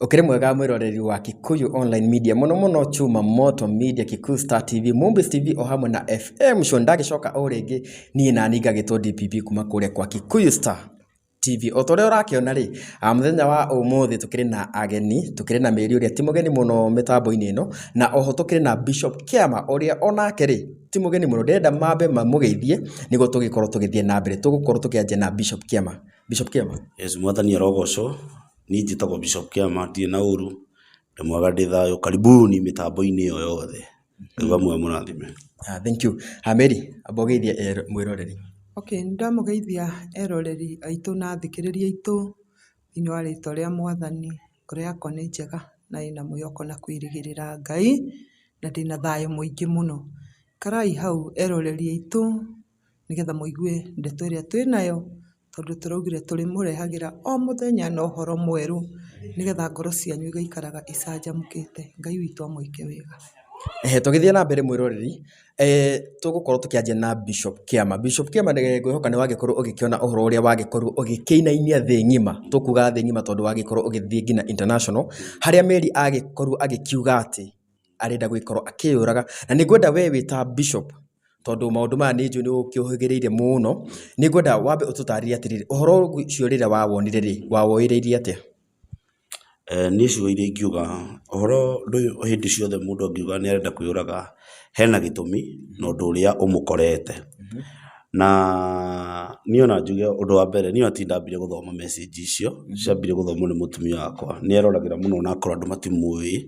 Ũkĩrĩ mwega mwĩroreri wa Kikuyu Online Media, mũno mũno Chuma Moto Media, Kikuyu Star TV, Mumbis TV o hamwe na FM Show. Ndagĩcoka o rĩngĩ niĩ nani ngagĩtwo DPP kuma kũrĩa kwa Kikuyu Star TV. O ta ũrĩa ũrakĩona rĩ, mũthenya wa ũmũthĩ tũkĩrĩ na ageni, tũkĩrĩ na Mary ũrĩa ti mũgeni mũno mĩtambo-inĩ ĩno, na oho tũkĩrĩ na Bishop Kĩama ũrĩa onake rĩ, ti mũgeni mũno. Ndĩrenda mambe mamũgeithie nĩguo tũgĩkorwo tũgĩthiĩ na mbere. Tũgũkorwo tũkĩanjia na Bishop Kĩama. Bishop Kĩama. Yes, mwathani arogocwo. Niĩ njĩtagwo Bishop Kĩama, ndirĩ na ũru, ndĩ mwega ndĩ thayũ, karibuni mĩtambo-inĩ ĩyo yothe. Ngai wa muoyo amũrathime. Ah, thank you. Ah, Mary, amba ũgeithie mwĩroreri. Okay, nĩ ndamũgeithia eroreri aitũ na athikĩrĩria aitũ thĩinĩ wa rĩtwa rĩa mwathani, ngoro yakwa nĩ njega na ĩna mwĩhoko na kwĩrĩgĩrĩra Ngai, na ndĩna thayũ mũingĩ mũno. Ikarai hau eroreri aitũ nĩgetha mũigue ndeto ĩrĩa twĩnayo, tondũ tũraugire tũrĩmũrehagĩra o mũthenya na ũhoro mwerũ, nĩgetha ngoro cianyu igaikaraga icanjamũkĩte. Ngai witũ amwĩke wega. Ehe, tũgĩthiĩ na mbere mwĩroreri, tũgũkorwo tũkĩanjia na Bishop Kĩama. Bishop Kĩama ngwĩhoka nĩ wagĩkorwo ũgĩkĩona ũhoro ũrĩa wagĩkorwo ũgĩkĩinainia thĩ ng'ima, tũkuga thĩ ng'ima tondũ wagĩkorwo ũgĩthiĩ nginya international, harĩa Mary agĩkorwo agĩkiuga atĩ arenda gũgĩkorwo akĩyũraga. Na nĩ ngwenda we wĩ ta Bishop, tondũ maũndũ maya nĩ njũĩ nĩ ũkĩũhĩgĩrĩire mũno, nĩ ngwenda wambe ũtũtarĩrie atĩrĩrĩ, ũhoro ũcio rĩrĩa wawonire rĩ, wawoereirie atĩa? Niĩ ciugo iria ingiuga, ũhoro ndũyũ hĩndĩ ciothe mũndũ angiuga nĩ arenda kwĩyũraga, hena gĩtũmi na ũndũ ũrĩa ũmũkorete. Na niĩ ona njuge ũndũ wa mbere, niĩ ona ti niĩ ndambire gũthoma message icio, ciambire gũthomwo nĩ mũtumia wakwa. Nĩ eroragĩra mũno ona akorwo andũ matimũĩ.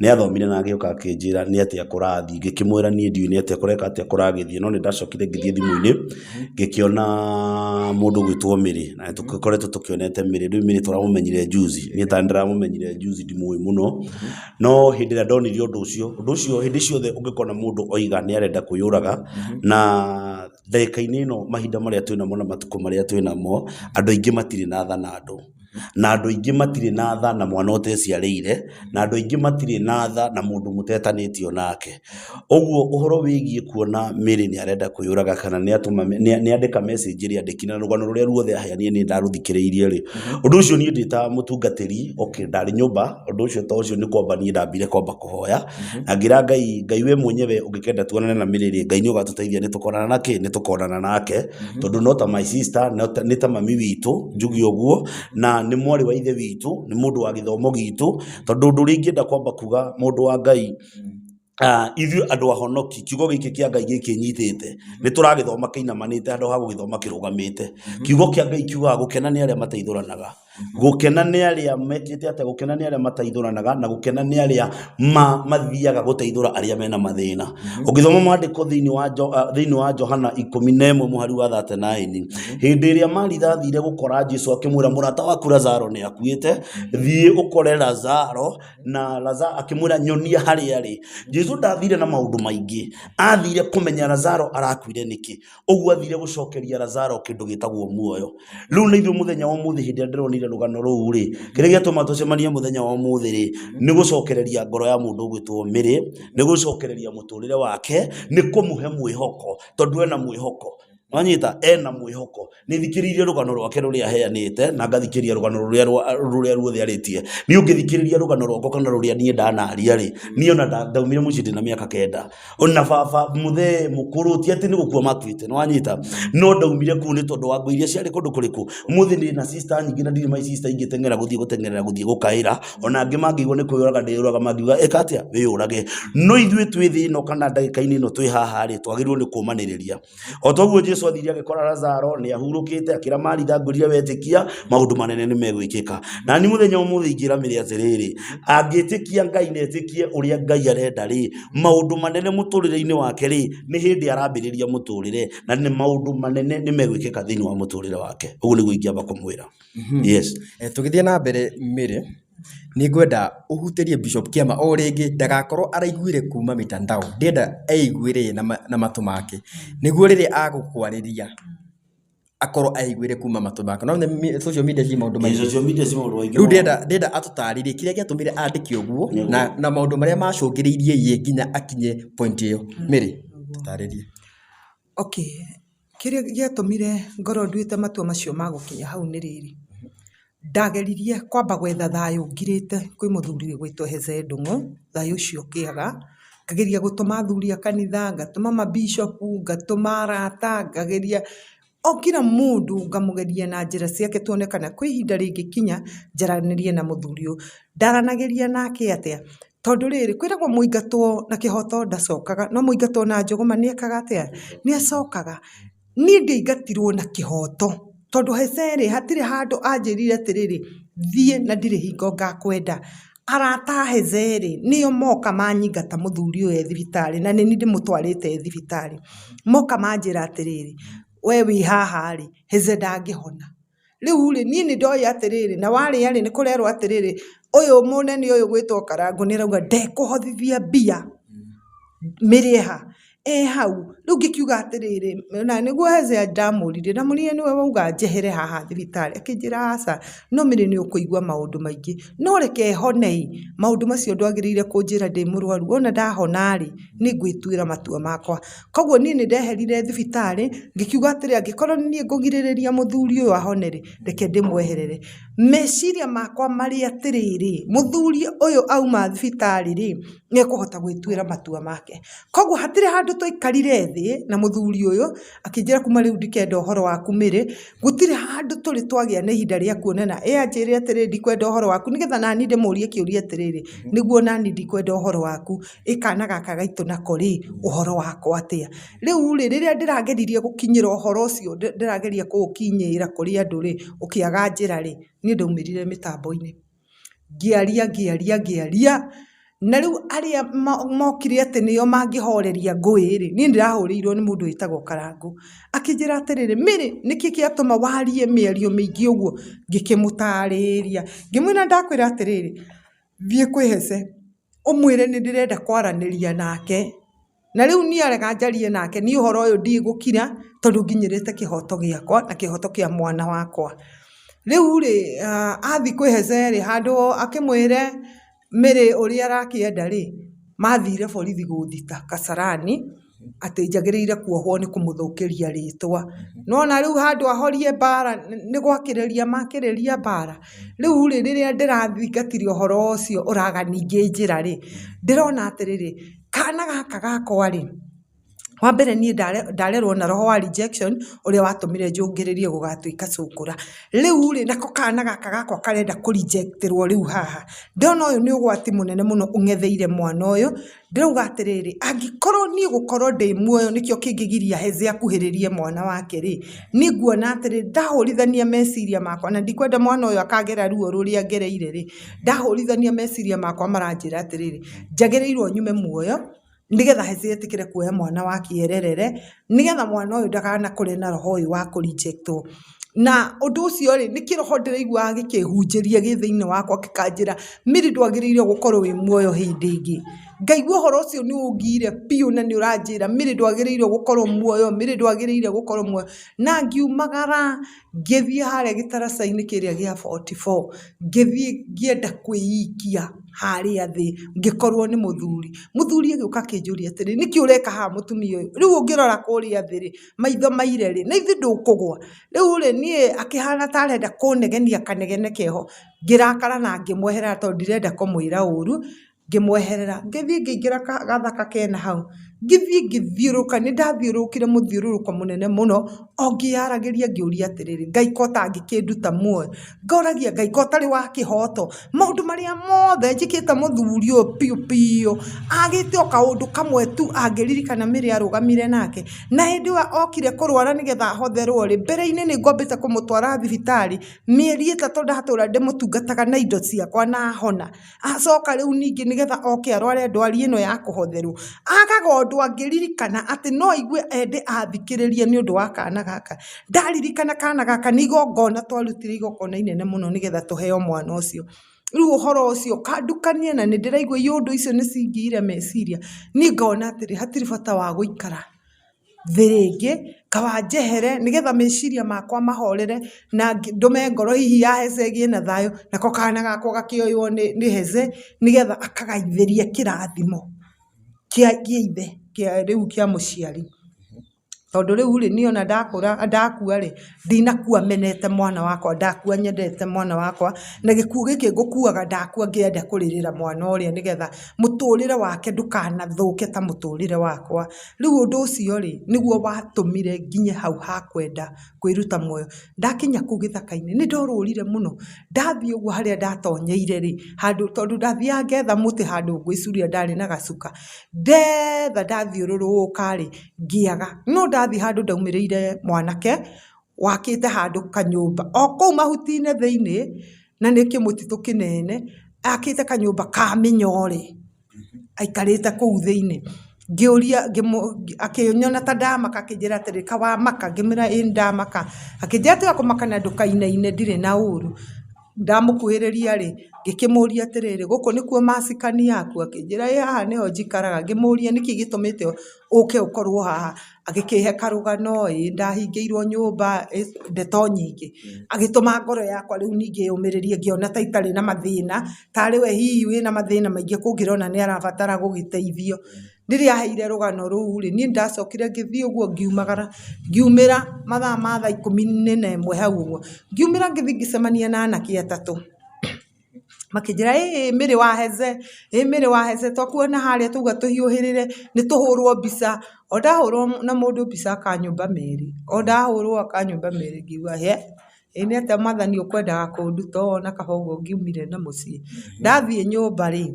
Nĩ athomire na agĩũka akĩnjĩra nĩ atĩa kũrathiĩ, ngĩkĩmwĩra niĩ ndiũĩ nĩ atĩa kũreka atĩa kũragĩthiĩ, no nĩ ndacokire ngĩthiĩ thimũ-inĩ, ngĩkĩona mũndũ ũgwĩtwo Mary, na nĩ tũkoretwo tũkĩonete Mary, rĩu Mary tũramũmenyire juzi, niĩ ta niĩ ndĩramũmenyire juzi ndimũĩ mũno, no hĩndĩ ĩrĩa ndonire ũndũ ũcio, ũndũ ũcio hĩndĩ ciothe ũngĩkona mũndũ oiga nĩ arenda kwĩyũraga, na ndagĩka-inĩ ĩno mahinda marĩa twĩnamo na matukũ marĩa twĩnamo, andũ aingĩ matirĩ na tha na andũ. Na andũ aingĩ matirĩ na tha na mwana ũteciarĩire, na andũ aingĩ matirĩ na tha na mũndũ mũtetanĩtio nake. Ũguo ũhoro wĩgiĩ kuona Mary nĩ arenda kwĩyũraga kana nĩ atũma nĩ andĩka message ĩrĩa andĩkire na rũgano rũrĩa ruothe aheanire niĩ ndarũthikĩrĩirie rĩ, ũndũ ũcio niĩ ndĩ ta mũtungatĩri, okay ndarĩ nyũmba, ũndũ ũcio ta ũcio nĩ kwamba niĩ ndambire kwamba kũhoya, na ngĩra Ngai, Ngai we mwenyewe ũngĩkenda tuonane na Mary rĩ, Ngai nĩ ũgatũteithia nĩ tũkonana na kĩ, nĩ tũkonana nake. Tondũ no ta my sister, nĩ ta mami witũ, njuge ũguo, na nĩ mwarĩ wa ithe witũ, nĩ mũndũ wa gĩthomo gitũ, tondũ ũndũ ũrĩa ingĩenda kwamba kuga mũndũ wa Ngai, ithuĩ andũ ahonoki, kiugo gĩkĩ kĩa Ngai gĩkĩ nyitĩte, nĩ tũragĩthoma kĩinamanĩte handũ ha gũgĩthoma kĩrũgamĩte. Kiugo kĩa Ngai kiugaga gũkena nĩ arĩa mateithũranaga. Gũkena nĩ arĩa mekĩte atĩa? Gũkena nĩ arĩa mateithũranaga na gũkena nĩ arĩa mathiaga gũteithũra arĩa mena mathĩna. Ũngĩthoma maandĩko thĩinĩ wa thĩinĩ wa Johana 11 mũhari wa 39, hĩndĩ ĩrĩa Maritha athire gũkora Jesu akĩmwĩra mũrata waku Lazaro nĩ akuĩte, thiĩ ũkore Lazaro, na Lazaro akĩmwĩra nyonia harĩa arĩ. Jesu ndathire na maũndũ maingĩ, athire kũmenya Lazaro arakuire nĩkĩ. Ũguo athire gũcokeria Lazaro kĩndũ gĩtagwo muoyo. Rĩu na ithuĩ mũthenya wa ũmũthĩ hĩndĩ ĩrĩa ndĩronire rũgano rũu rĩ, kĩrĩa gĩatũma tũcemanie mũthenya wa ũmũthĩ rĩ, nĩ gũcokereria ngoro ya mũndũ ũgwĩtwo Mary, nĩ gũcokereria mũtũrĩre wake, nĩ kũmũhe mwĩhoko, tondũ ena mwĩhoko. Wanyita ena mwĩhoko. Nĩ thikĩrĩirie rũgano rwake rũrĩa aheanĩte na ngathikĩrĩria rũgano rũrĩa rũrĩa ruothe arĩtie. Niĩ ũngĩthikĩrĩria rũgano rwakwa kana rũrĩa niĩ ndanaria rĩ, niĩ ona ndaumire mũciĩ ndĩna mĩaka 9. Ona baba mũthee mũkũrũ ti atĩ nĩ gũkua makuĩte, nĩ wanyita? No ndaumire kũu nĩ tondũ wa ngũ iria ciarĩ kũndũ kũrĩkũ. Ũmũthĩ ndĩ na sister nyingĩ na ndirĩ my sister ingĩteng'era gũthiĩ gũteng'erera gũthiĩ gũkaĩra. Ona angĩ mangĩigua nĩ kwĩyũraga ndĩyũraga mangiuga ĩka atĩa? Wĩyũrage. No ithuĩ twĩ thĩ ĩno kana ndagĩka-inĩ ĩno twĩ haha rĩ, twagĩrĩirwo nĩ kũũmanĩrĩria. O ta ũguo Jesu athire agĩkora Lazaro nĩ ahurũkĩte, akĩra Maritha ngwĩrire wetĩkia maũndũ manene nĩ megwĩkĩka. Na niĩ mũthenya ũmũthĩ ingĩra Mary atĩrĩrĩ, angĩtĩkia Ngai na etĩkie ũrĩa Ngai arenda rĩ, maũndũ manene mũtũrĩre-inĩ wake rĩ, nĩ hĩndĩ arambĩrĩria mũtũrĩre na nĩ maũndũ manene nĩ megwĩkĩka thĩinĩ wa mũtũrĩre wake. Ũguo nĩguo ingĩamba kũmwĩra. Yes. Tũgĩthiĩ na mbere Mary, nĩ ngwenda ũhutĩrie Bishop Kĩama o rĩngĩ ndagakorwo araiguire kuma mitandao, ndĩrenda eiguĩre ye na matũ make, nĩguo rĩrĩa agũkwarĩria akorwo eiguĩre kuma matũ make. No social media ci maũndũ maingĩ. Social media ci maũndũ maingĩ Rĩu mũno. ndĩrenda atũtarĩrie kĩrĩa gĩatũmire andĩke ũguo na maũndũ marĩa macũngĩrĩirie ye nginya akinye point ĩyo. Mary, tũtarĩrie. Okay, kĩrĩa gĩatũmire ngorwo nduĩte matua macio ma gũkinya hau nĩ rĩrĩ, Ndageririe kwamba gwetha thayũ ngirĩte kwĩ mũthuri ũgwĩtwo Heze Ndung'u, thayũ ũcio ũkĩaga. Ngageria gũtũma athuri a kanitha, ngatũma mabishopu, ngatũma arata, ngageria o kila mũndũ ngamũgeria na njĩra ciake tuone kana kwĩ ihinda rĩngĩkinya njaranĩrie na mũthuri ũyũ. Ndaranagĩria nake atĩa? Tondũ rĩrĩ, kwĩragwo mũingatwo na kĩhoto ndacokaga, no mũingatwo na njũgũma nĩ ekaga atĩa? Nĩ acokaga. Niĩ ndiaingatirwo na kĩhoto, tondũ Hece rĩ, hatirĩ handũ anjĩrire atĩrĩrĩ, thiĩ na ndirĩ hingo ngakwenda. Arata a Hece rĩ, nĩo moka manyingata mũthuri ũyũ e thibitarĩ, na nĩniĩ ndĩmũtwarĩte thibitarĩ. Moka manjĩra atĩrĩrĩ, we wĩ haha rĩ, Hece ndangĩhona. Rĩu rĩ, niĩ nĩ ndoĩ atĩrĩrĩ, na warĩa rĩ, nĩ kũrerwo atĩrĩrĩ, ũyũ mũnene ũyũ ũgwĩtwo Karangũ nĩ arauga ndekũhothithia mbia, mĩrĩe ha? E hau. Rĩu ngĩkiuga atĩrĩrĩ, na nĩguo Hezea ndamũririe, ndamũririe nĩwe wauga njehere haha thibitarĩ? Akĩnjĩra aca, no Mary nĩ ũkũigua maũndũ maingĩ, no reke hone ĩ, maũndũ macio ndwagĩrĩire kũnjĩra ndĩ mũrwaru, wona ndahona rĩ, nĩ ngwĩtuĩra matua makwa. Koguo niĩ nĩ ndeherire thibitarĩ, ngĩkiuga atĩrĩ, angĩkorwo nĩ niĩ ngũgirĩrĩria mũthuri ũyũ ahone rĩ, reke ndĩmweherere. Meciria makwa marĩ atĩrĩrĩ, mũthuri ũyũ auma thibitarĩ rĩ, nĩ ekũhota gwĩtuĩra matua make. Koguo hatirĩ handũ twaikarire thĩ na mũthuri ũyũ, akĩnjĩra kuma rĩu ndikenda ũhoro waku Mary, gũtirĩ handũ tũrĩ twagĩa na ihinda rĩa kuonana, ĩ anjĩre atĩrĩrĩ ndikwenda ũhoro waku, nĩgetha nani ndĩmũrie kĩũria atĩrĩrĩ, nĩguo nani ndikwenda ũhoro waku, ĩ kana gaka gaitũ nako rĩ, ũhoro wako atĩa? Rĩu rĩ, rĩrĩa ndĩrageririe gũkinyĩra ũhoro ũcio, ndĩrageria kũũkinyĩra kũrĩ andũ rĩ, ũkĩaga njĩra rĩ, niĩ ndaumĩrire mĩtambo-inĩ. Ngĩaria ngĩaria ngĩaria, na rĩu arĩa mokire atĩ nĩo mangĩhoreria ngũĩ rĩ, niĩ ndĩrahũrĩirwo nĩ mũndũ wĩtagwo Karangũ, akĩnjĩra atĩrĩrĩ, Mary nĩkĩ gĩatũma warie mĩario mĩingĩ ũguo? Ngĩkĩmũtarĩria, ngĩmwĩra ndakwĩra atĩrĩrĩ, thiĩ kwĩ Hece, ũmwĩre nĩ ndĩrenda kwaranĩria nake. Na rĩu niĩ arega njarie nake, niĩ ũhoro ũyũ ndigũkira tondũ nginyĩrĩte kĩhoto gĩakwa na kĩhoto kĩa mwana wakwa. Rĩu rĩ, athiĩ kwĩ Heze rĩ, handũ akĩmwĩre Mary ũrĩa arakĩenda rĩ, mathire borithi gũthita Kasarani atĩ njagĩrĩire kuohwo nĩ kũmũthũkĩria rĩtwa. Nĩ wona rĩu handũ ahorie mbara nĩ gwakĩrĩria makĩrĩria mbara. Rĩu rĩ, rĩrĩa ndĩrathingatire ũhoro ũcio ũraga ningĩ njĩra rĩ, ndĩrona atĩrĩrĩ, Kana gaka gakwa rĩ, wa mbere niĩ ndarerwo na roho wa rejection ũrĩa watũmire njũngĩrĩrie gũgatuĩka cũkũra. Rĩu rĩ, nako kana gaka gakwa karenda kũ reject ĩrwo rĩu haha, ndĩrona ũyũ nĩ ũgwati mũnene mũno ũng'etheire mwana ũyũ, ndĩrauga atĩrĩrĩ, angĩkorwo niĩ gũkorwo ndĩ muoyo nĩkĩo kĩngĩgiria Hezzy akuhĩrĩrie mwana wake rĩ, niĩ nguona atĩrĩrĩ, ndahũrithania meciria makwa na ndikwenda mwana ũyũ akagera ruo rũrĩa ngereire rĩ, Ndahũrithania meciria makwa maranjĩra atĩrĩrĩ, njagĩrĩirwo nyume muoyo nĩgetha Hezzy etĩkĩre kuoya mwana wake ererere, nĩgetha mwana ũyũ ndakanakũre na roho ũyũ wa kũ reject wo. Na ũndũ ũcio rĩ, nĩ kĩroho ndĩraiguaga gĩkĩhunjĩria gĩ thĩiniĩ wakwa gĩkanjĩra Mary ndwagĩrĩire gũkorwo wĩ muoyo hĩndĩ ĩngĩ. Ngaigua ũhoro ũcio nĩ ũngiire biũ na nĩ ũranjĩra Mary ndwagĩrĩire gũkorwo muoyo, Mary ndwagĩrĩire gũkorwo muoyo. Na ngiumagara Ngĩthiĩ harĩa gĩtaraca-inĩ kĩrĩa gĩa 44, ngĩthiĩ ngĩenda kwĩikia harĩa thĩ ngĩkorwo nĩ mũthuri. Mũthuri agĩũka akĩnjũria atĩrĩ, nĩkĩ ũreka haha mũtumia ũyũ? Rĩu ũngĩrora kũrĩa thĩ rĩ, maitho maire rĩ, na ithe ndũkũgwa? Rĩu rĩ, niĩ akĩhana ta arenda kũnegenia kanegene keho, ngĩrakara na ngĩmweherera tondũ ndirenda kũmwĩra ũru. Ngĩmweherera, ngĩthiĩ ngĩingĩra gathaka kena hau, ngĩthiĩ ngĩthiũrũrũka, nĩ ndathiũrũrũkire mũthiũrũrũko mũnene mũno, o ngĩyaragĩria ngĩũria atĩrĩrĩ, Ngai ko ũtangĩkĩnduta muoyo? Ngoragia Ngai ko ũtarĩ wa kĩhoto? Maũndũ marĩa mothe njĩkĩte mũthuri ũyũ biũ biũ, agĩte o kaũndũ kamwe tu angĩririkana Mary arũgamire nake. Na hĩndĩ ĩyo okire kũrwara nĩgetha ahotherwo rĩ, mbere-inĩ nĩ ngwambĩte kũmũtwara thibitarĩ, mĩeri 3 ndatũra ndĩmũtungataga na indo ciakwa na ahona. Acoka rĩu ningĩ nĩgetha oke arware ndwari ĩno ya kũhotherwo, agaga ũndũ angĩririkana atĩ no aigue ende athikĩrĩrie nĩ ũndũ wa kana gaka. Ndaririkana kana gaka nĩ igongona twarutire igongona inene mũno nĩgetha tũheo mwana ũcio. Rĩu ũhoro ũcio ũkandukania na nĩ ndĩraigua iũndũ icio nĩ cingĩire meciria, niĩ ngona atĩrĩ hatirĩ bata wa gũikara. thĩ rĩngĩ, kaba njehere nĩgetha meciria makwa mahorere na ndũme ngoro hihi ya Heze ĩgĩe na thayũ, nako kana gakwa gakĩoywo nĩ Heze nĩgetha akagaithĩrie kĩrathimo kĩa ithe rĩu kĩa mũciari. Tondũ rĩu rĩ, niĩ ona ndakũra, ndakua rĩ, ndinakua menete mwana wakwa, ndakua nyendete mwana wakwa, na gĩkuũ gĩkĩ ngũkuaga ndakua ngĩenda kũrĩrĩra mwana ũrĩa nĩgetha mũtũrĩre wake ndũkanathũke ta mũtũrĩre wakwa. Rĩu ũndũ ũcio rĩ, nĩguo watũmire nginye hau ha kwenda kwĩruta muoyo. Ndakinya kũu gĩthaka-inĩ nĩ ndorũrire mũno, ndathiĩ ũguo harĩa ndatonyeire rĩ, handũ tondũ ndathiaga ngetha mũtĩ handũ ngwĩcuria ndarĩ na gacuka, ndetha ndathiũrũrũka rĩ, ngĩaga. No ndathiĩ handũ ndaumĩrĩire mwanake wakĩte handũ kanyũmba o kũu mahuti-inĩ thĩiniĩ, na nĩ kĩmũtitũ kĩnene, akĩte kanyũmba ka mĩnyore, aikarĩte kũu thĩiniĩ. Ngĩũria, akĩnyona ta ndamaka akĩnjĩra atĩrĩ, kaĩ wamaka? Ngĩmwĩra ĩĩ nĩ ndamaka. Akĩnjĩra tiga kũmaka na ndũkainaine ndirĩ na ũru. Ndamũkuhĩrĩria rĩ, ngĩkĩmũria atĩrĩrĩ, gũkũ nĩkuo macikani yaku? Akĩnjĩra ĩĩ haha nĩho njikaraga. Ngĩmũria nĩkĩ gĩtũmĩte ũke ũkorwo haha? Agĩkĩhe karũgano, ĩĩ ndahingĩirwo nyũmba, ndeto nyingĩ. Agĩtũma ngoro yakwa rĩu ningĩ yũmĩrĩrie ngĩona ta itarĩ na mathĩna, tarĩ we hihi wĩna mathĩna maingĩ kũngĩra ona nĩ arabatara gũgĩteithio. Rĩrĩa aheire rũgano rũu rĩ, niĩ nĩndacokire ngĩthiĩ ũguo ngiumagara, ngiumĩra mathaa ma thaa ikũmi na ĩmwe hau ũguo, ngiumĩra ngĩthiĩ ngĩcemania na anake atatũ, makĩnjĩra ĩĩ Mary wa Heze, ĩĩ Mary wa Heze twakuona harĩa twauga tũhiũhĩrĩre nĩ tũhũrwo mbica, o ndahũrwo na mũndũ mbica akanyũmba merĩ, o ndahũrwo akanyũmba merĩ ngiuga he. Ĩ nĩ atĩa mwathani ũkwendaga kũnduta ũũ ona kaba ũguo ngiumire na mũciĩ. Ndathiĩ nyũmba rĩ,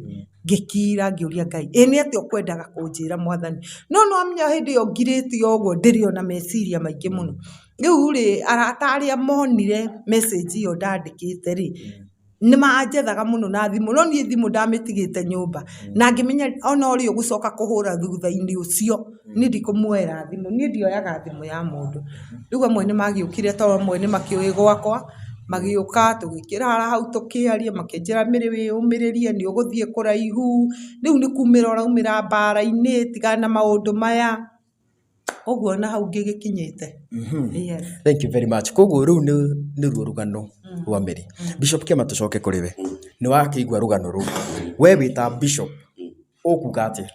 ngĩkira ngĩũria Ngai, ĩ nĩ atĩa ũkwendaga kũnjĩra mwathani? No nĩ wamenya hĩndĩ ĩyo ngirĩte o ũguo ndĩrĩ o na meciria maingĩ mũno. Rĩu rĩ, arata arĩa monire message ĩyo ndandĩkĩte rĩ, nĩ manjethaga mũno na thimũ, no niĩ thimũ ndamĩtigĩte nyũmba, na ngĩmenya ona ũrĩa ũgũcoka kũhũra thutha-inĩ ũcio, niĩ ndikũmuoera thimũ, niĩ ndioyaga thimũ ya mũndũ. Rĩu amwe nĩ magĩũkire tondũ amwe nĩ makĩũĩ gwakwa, magĩũka tũgĩkĩrara hau tũkĩaria, makĩnjĩra Mary wĩyũmĩrĩrie nĩ ũgũthiĩ kũraihu, rĩu nĩ kumĩra ũraumĩra mbara-inĩ, tigana na maũndũ maya. Ũguo na hau ngĩgĩkinyĩte. Yes. Thank you very much. Koguo rũu nĩruo rũgano rwa Mary. Bishop Kĩama tũcoke kũrĩ we. Nĩ wakĩigua rũgano rũu. We wĩ ta bishop ũkuga atĩa?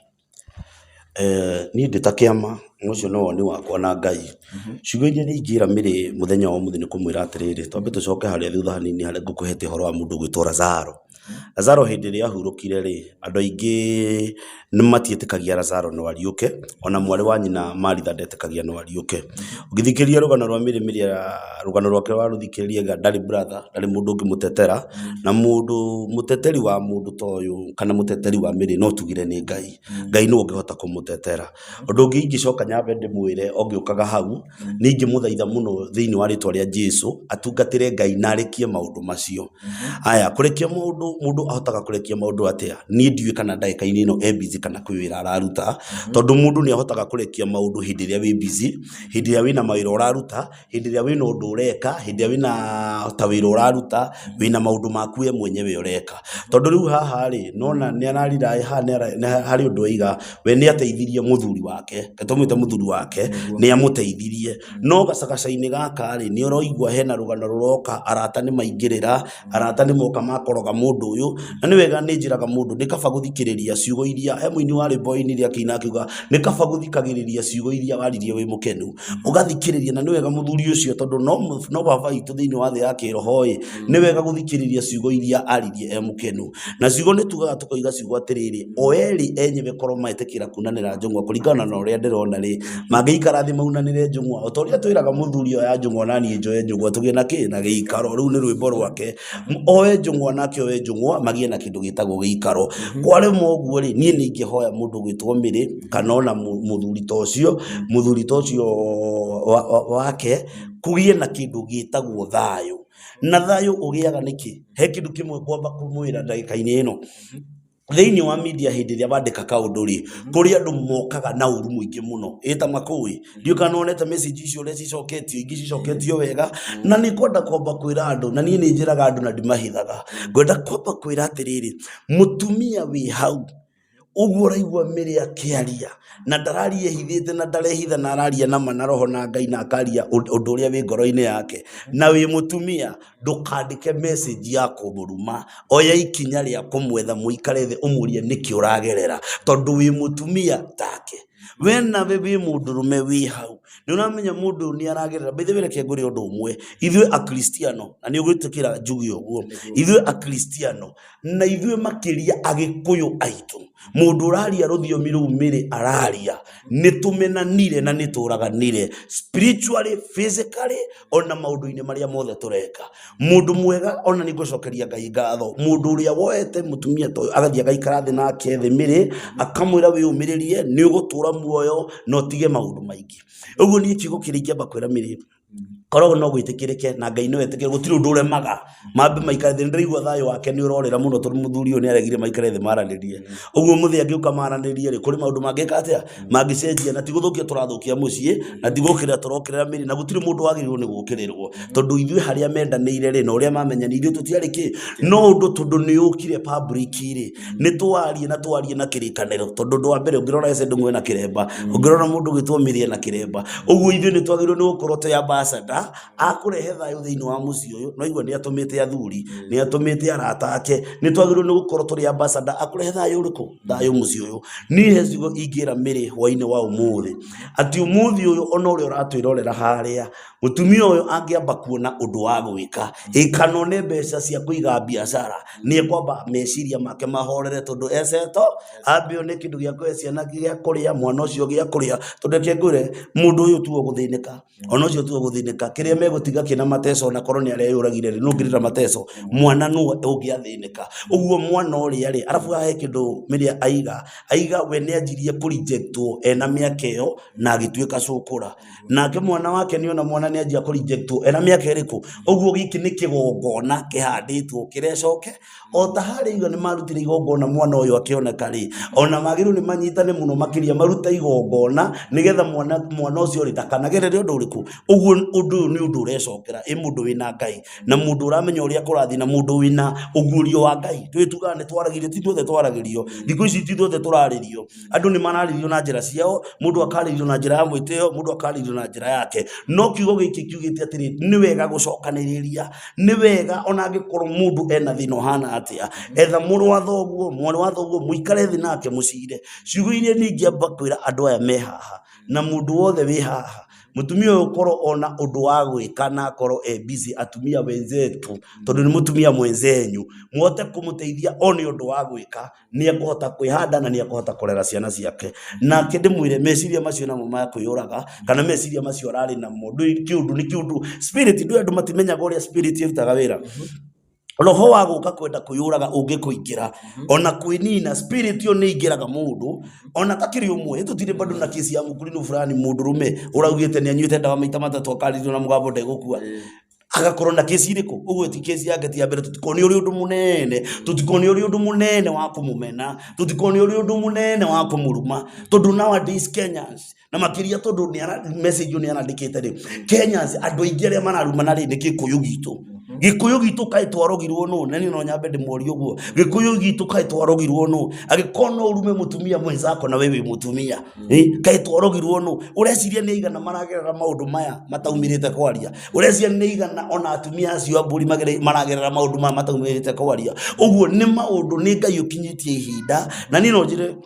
Niĩ ndĩ ta kĩama, na ũcio nĩ woni wakwa na Ngai. Ciugo iria ingĩra Mary mũthenya wa ũmũthĩ nĩ kũmwĩra atĩrĩrĩ, twambe tũcoke harĩa thutha hanini harĩa ngũkũhete ũhoro wa mũndũ ũgwĩtwo Lazaro. Lazaro hĩndĩ ĩrĩa ahurũkire rĩ, andũ aingĩ nĩ matiĩtĩkagia Lazaro no ariũke, ona mwarĩ wa nyina Maritha ndetĩkagia no ariũke. Ũngĩthikĩrĩria rũgano rwa Mary Mary rũgano rwake warũthikĩrĩria auga ndarĩ brother, ndarĩ mũndũ ũngĩmũtetera, na mũndũ mũteteri wa mũndũ ta ũyũ kana mũteteri wa Mary no tugire nĩ Ngai. Ngai nĩwe ũngĩhota kũmũtetera. Ũndũ ũngĩ ingĩcoka nyambe ndĩmwĩre o ngĩũkaga hau, nĩ ingĩmũthaitha mũno thĩinĩ wa rĩtwa rĩa Jesũ, atungatĩre Ngai na arekie maũndũ macio. Haya, kũrekia maũndũ, mũndũ ahotaga kũrekia maũndũ atĩa? Niĩ ndiũĩ kana ndagĩka-inĩ ĩno e busy kana kwĩ wĩra araruta, tondũ mũndũ nĩ ahotaga kũrekia maũndũ hĩndĩ ĩrĩa wĩ busy, hĩndĩ ĩrĩa wĩna mawĩra ũraruta, hĩndĩ ĩrĩa wĩna ũndũ ũreka, hĩndĩ ĩrĩa wĩna ta wĩra ũraruta, wĩna maũndũ maku we mwenyewe ũreka. Tondũ rĩu haha rĩ, nĩwona nĩ ararira haha harĩ ũndũ aiga, we nĩ ateithirie mũthuri wake, reke tũmwĩte mũthuri wake, nĩ amũteithirie. No gacagaca-inĩ gaka rĩ, nĩ ũraigua hena rũgano rũroka, arata nĩ maingĩrĩra, arata nĩ moka makoroga mũndũ ũyũ, na nĩ wega nĩ njĩraga mũndũ nĩ kaba gũthikĩrĩria ciugo iria, he mũini wa rwĩmbo ainire akĩina akiuga, nĩ kaba gũthikagĩrĩria ciugo iria waririe wĩ mũkenu, ũgathikĩrĩria na nĩ wega mũthuri ũcio tondũ no baba witũ thĩinĩ wa thĩ ya kĩroho ĩ, nĩ wega gũthikĩrĩria ciugo iria aririe e mũkenu, na ciugo nĩ tugaga tũkoiga ciugo atĩrĩrĩ, o erĩ enyewe korwo metĩkĩra kunanĩra njũng'wa kũringana na ũrĩa ndĩrona rĩ, mangĩikara thĩ maunanĩre njũng'wa, o ta ũrĩa twĩraga mũthuri oya njũng'wa na niĩ njoe njũng'wa tũgĩe na kĩ? Na gĩikaro, rĩu nĩ rwĩmbo rwake, oe njũng'wa nake oe njũng'wa magĩe na kĩndũ gĩtagwo gĩikaro. Kwarema ũguo rĩ, niĩ nĩ ingĩhoya mũndũ ũgwĩtwo Mary kana ona mũthuri ta ũcio, mũthuri ta ũcio wake, kũgĩe na kĩndũ gĩtagwo thayũ. Na thayũ ũgĩaga nĩkĩ? He kĩndũ kĩmwe ngwamba kũmwĩra ndagĩka-inĩ ĩno. Thĩinĩ wa media hĩndĩ ĩrĩa wandĩka kaũndũ rĩ, kũrĩ andũ mokaga na ũru mũingĩ mũno, ĩ ta makũĩ, ndiũĩ kana nĩwonete message icio ũrĩa cicoketio, ingĩ cicoketio wega, na nĩ ngwenda kwamba kwĩra andũ, na niĩ nĩ njĩraga andũ na ndimahithaga, ngwenda kwamba kwĩra atĩrĩrĩ, mũtumia wĩ hau, ũguo ũraigua Mary akĩaria, na ndararia ehithĩte na ndarehitha na araria na ma na roho na Ngai na akaria ũndũ ũrĩa wĩ ngoro-inĩ yake, na wĩ mũtumia, ndũkandĩke message ya kũmũruma, oya ikinya rĩa kũmwetha mũikare thĩ ũmũrie nĩkĩ ũragerera, tondũ wĩ mũtumia take. We nawe wĩ mũndũrũme wĩ hau, Nĩ ũramenya mũndũ ũyũ nĩ aragerera. By the way, reke ngwĩre ũndũ ũmwe, ithuĩ akristiano, na nĩ ũgwĩtĩkĩra njuge ũguo, ithuĩ akristiano na ithuĩ makĩria agĩkũyũ aitũ, mũndũ ũraria rũthiomi rũu Mary araria, nĩ tũmenanire na nĩ tũraganire spiritually, physically, ona maũndũ-inĩ marĩa mothe tũreka. Mũndũ mwega ona nĩ ngũcokeria Ngai ngatho, mũndũ ũrĩa woete mũtumia ta ũyũ agathiĩ agaikara thĩ nake thĩ Mary, akamwĩra wĩyũmĩrĩrie nĩ ũgũtũra muoyo na ũtige maũndũ maingĩ. Ũguo niĩ kiugo kĩrĩa ingĩamba kwĩra Mary, korwo no gwĩtĩkĩrĩke na Ngai no etĩkĩre, gũtirĩ ũndũ ũremaga. Mambe maikare thĩ, nĩndĩraigua thayũ wake nĩ ũrorĩra mũno tondũ mũthuri ũyũ nĩ aregire maikare thĩ maranĩrie. Ũguo mũthĩ angĩũka maranĩrie rĩ, kũrĩ maũndũ mangĩka atĩa? Mangĩcenjia na ti gũthũkia tũrathũkia mũciĩ, na ti gũkĩrĩra tũrokĩrĩra Mary, na gũtirĩ mũndũ wagĩrĩirwo nĩ gũkĩrĩrwo. Tondũ ithuĩ harĩa mendanĩire rĩ, na ũrĩa mamenyanire, ithuĩ tũtiarĩ kĩ? No ũndũ tondũ nĩ ũkire public rĩ, nĩ twarie na twarie na kĩrĩkanĩro. Tondũ ũndũ wa mbere ũngĩrora Ese Ndung'u ena kĩremba, ũngĩrora mũndũ ũgwĩtwo Mary ena kĩremba. Ũguo ithuĩ nĩ twagĩrĩirwo nĩ gũkorwo twĩ ambassador a kũrehe thayũ thĩinĩ wa mũciĩ ũyũ. No igua nĩ atũmĩte athuri, nĩ atũmĩte arata ake, nĩ twagĩrĩirwo nĩ gũkorwo tũrĩ ambassador a kũrehe thayũ ũrĩkũ? Thayũ mũciĩ ũyũ. Niĩ he ciugo ingĩra Mary hwainĩ wa ũmũthĩ, atĩ ũmũthĩ ũyũ ona ũrĩa ũratwĩrorera harĩa, mũtumia ũyũ angĩamba kuona ũndũ wa gwĩka, ĩ kana one mbeca cia kũiga biacara, nĩ ekwamba meciria make mahorere tondũ eceto, ambe one kĩndũ gĩa kũhe ciana gĩa kũrĩa, mwana ũcio gĩa kũrĩa, tondũ reke ngwĩre, mũndũ ũyũ tiwe ũgũthĩnĩka, ona ũcio tiwe ũgũthĩnĩka, kĩrĩa megũtiga kĩna mateso ona korwo nĩ areyũragire rĩ, nũ ũngĩrĩra mateso? Mwana nĩwe ũngĩathĩnĩka. Ũguo mwana ũrĩa rĩ, arabu haha he kĩndũ Mary aiga, aiga we nĩ anjirie kũ reject wo ena mĩaka ĩyo na agĩtuĩka cũkũra. Nake mwana wake nĩ ona mwana nĩ anjia kũ reject wo ena mĩaka ĩrĩkũ? Ũguo gĩkĩ nĩ kĩgongona kĩhandĩtwo kĩrecoke o ta harĩa igua nĩ marutire igongona mwana ũyũ akĩoneka rĩ, ona magĩrĩirwo nĩ manyitane mũno makĩria marute igongona nĩgetha mwana ũcio rĩ ndakanagerere ũndũ ũrĩkũ. Ũguo ũndũ ũyũ nĩ ũndũ ũrecokera ĩ mũndũ wĩna Ngai na mũndũ ũramenya ũrĩa kũrathiĩ na mũndũ wĩna ũguũrio wa Ngai. Tũĩ tugaga nĩ twaragĩrio, ti ithuothe twaragĩrio, thikũ ici ti ithuothe tũrarĩrio. Andũ nĩ mararĩrio na njĩra ciao, mũndũ akarĩrio na njĩra ya mwĩtĩo, mũndũ akarĩrio na njĩra yake. No kiugo gĩkĩ kiugĩte atĩrĩ, nĩ wega gũcokanĩrĩria, nĩ wega ona angĩkorwo mũndũ ena thĩna ũhana atĩa, etha mũrũ wa thoguo, mwarĩ wa thoguo, mũikare thĩ nake mũcire. Ciugo iria niĩ ingĩamba kwĩra andũ aya me haha, na mũndũ wothe wĩ haha, mũtumia ũyũ korwo ona ũndũ wa gwĩka na akorwo e busy, atumia wenzetu, tondũ nĩ mũtumia mwenzenyu, mũhote kũmũteithia one ũndũ wa gwĩka, nĩ ekũhota kwĩhanda na nĩ ekũhota kũrera ciana ciake. Nake ndĩmwĩre meciria macio namo ma kwĩyũraga kana meciria macio ararĩ namo ndũĩ kĩũndũ nĩ kĩũndũ spirit ndũĩ andũ matimenyaga ũrĩa spirit ĩrutaga wĩra. Roho wa gũka kwenda kwĩyũraga ũngĩkũingĩra ona kwĩnina spirit ĩyo nĩ ĩingĩraga mũndũ ona takĩrĩ ũmwe tũtirĩ bado na kesi ya mũkũrinũ fulani mũndũrũme ũraugĩte nĩ anyuĩte ndawa maita matatũ akarĩrio na mũgambo ndegũkua. Agakorwo na kesi ĩrĩkũ? Ũguo ti kesi yake ti ya mbere, tũtikone ũrĩ ũndũ mũnene, tũtikone ũrĩ ũndũ mũnene wa kũmũmena, tũtikone ũrĩ ũndũ mũnene wa kũmũruma, tondũ nowadays Kenyans, na makĩria tondũ nĩ ara message ĩyo nĩ arandĩkĩte rĩ, Kenyans andũ aingĩ arĩa mararumana rĩ, nĩ Gĩkũyũ gitũ. Gĩkũyũ gitũ kaĩ twarogirwo nũ? Na niĩ no nyambe ndĩmorie ũguo. Gĩkũyũ gitũ kaĩ twarogirwo nũ? Angĩkorwo no ũrume mũtumia mwenzako na we wĩ mũtumia, kaĩ twarogirwo nũ? Ũreciria nĩ aigana maragerera maũndũ maya mataumĩrĩte kwaria? Ũreciria nĩ aigana ona atumia acio a mbũri maragerera maũndũ maya mataumĩrĩte kwaria? Ũguo nĩ maũndũ nĩ Ngai ũkinyĩtie ihinda, na niĩ no njĩre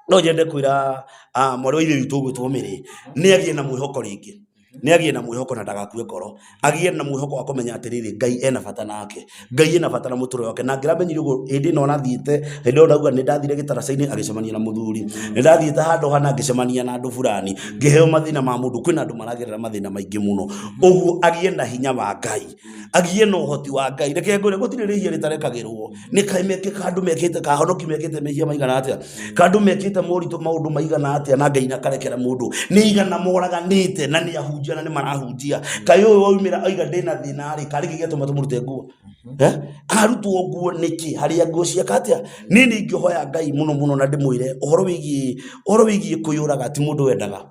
no nyende kwĩra mwarĩ wa ithe witũ ũgwĩtwo Mary, nĩ agĩe na mwĩhoko rĩngĩ. Nĩ agĩe na mwĩhoko na ndagakue ngoro. Agĩe na mwĩhoko wa kũmenya atĩrĩrĩ, Ngai ena bata nake. Ngai ena bata na mũtũrĩre wake. Na angĩramenyire ũguo hĩndĩ ĩno arathiĩte, hĩndĩ ĩyo ndauga nĩ ndathire gĩtaraca-inĩ agĩcemania na mũthuri. Nĩ ndathiĩte handũ hana ngĩcemania na andũ fulani, ngĩheo mathĩna ma mũndũ. Kwĩna andũ maragerera mathĩna maingĩ mũno. Ũguo agĩe na hinya wa Ngai. Agĩe na ũhoti wa Ngai. Reke ngwĩre gũtirĩ rĩhia rĩtarekagĩrwo. Nĩ kaĩ mekĩka andũ mekĩte ka honoki mekĩte mehia maigana atĩa? Ka andũ mekĩte moritũ maũndũ maigana atĩa na Ngai akarekera mũndũ? Nĩ igana moraganĩte na nĩ ahunjia na nĩ marahunjia. Kaĩ ũyũ waumĩra oiga ndĩna thĩna rĩ, karĩ kĩ gĩatũma tũmũrute nguo? Eh? Arutwo nguo nĩkĩ? Harĩa nguo cieka atĩa? Niĩ nĩ ingĩhoya Ngai mũno mũno na ndĩmwĩre ũhoro wĩgiĩ kwĩyũraga ti mũndũ wendaga.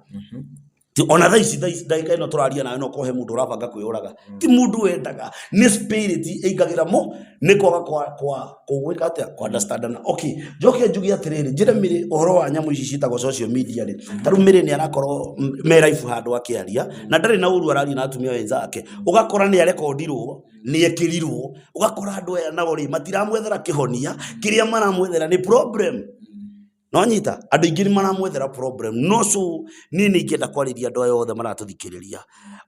Ona thaa ici thaa ici ndagĩka ĩno tũraria nawe no korwo he mũndũ ũrabanga kwĩyũraga. Ti mũndũ wendaga, nĩ spirit ĩingagĩra mo, nĩ kwaga kwa gwĩka atĩa, kũ understand ana. Okay, njoke njuge atĩrĩrĩ, njĩre Mary ũhoro wa nyamũ ici ciĩtagwo social media rĩ, ta rĩu Mary nĩ arakorwo me live handũ akĩaria, na ndarĩ na ũru araria na atumia wenzake, ũgakora nĩ arekondirwo, nĩ ekĩrirwo, ũgakora andũ aya nao rĩ, matiramwethera kĩhonia, kĩrĩa maramwethera nĩ problem. No nyita andũ aingĩ nĩ maramwethera problem no so niĩ nĩ ingĩenda kwarĩria andũ aya othe maratũthikĩrĩria.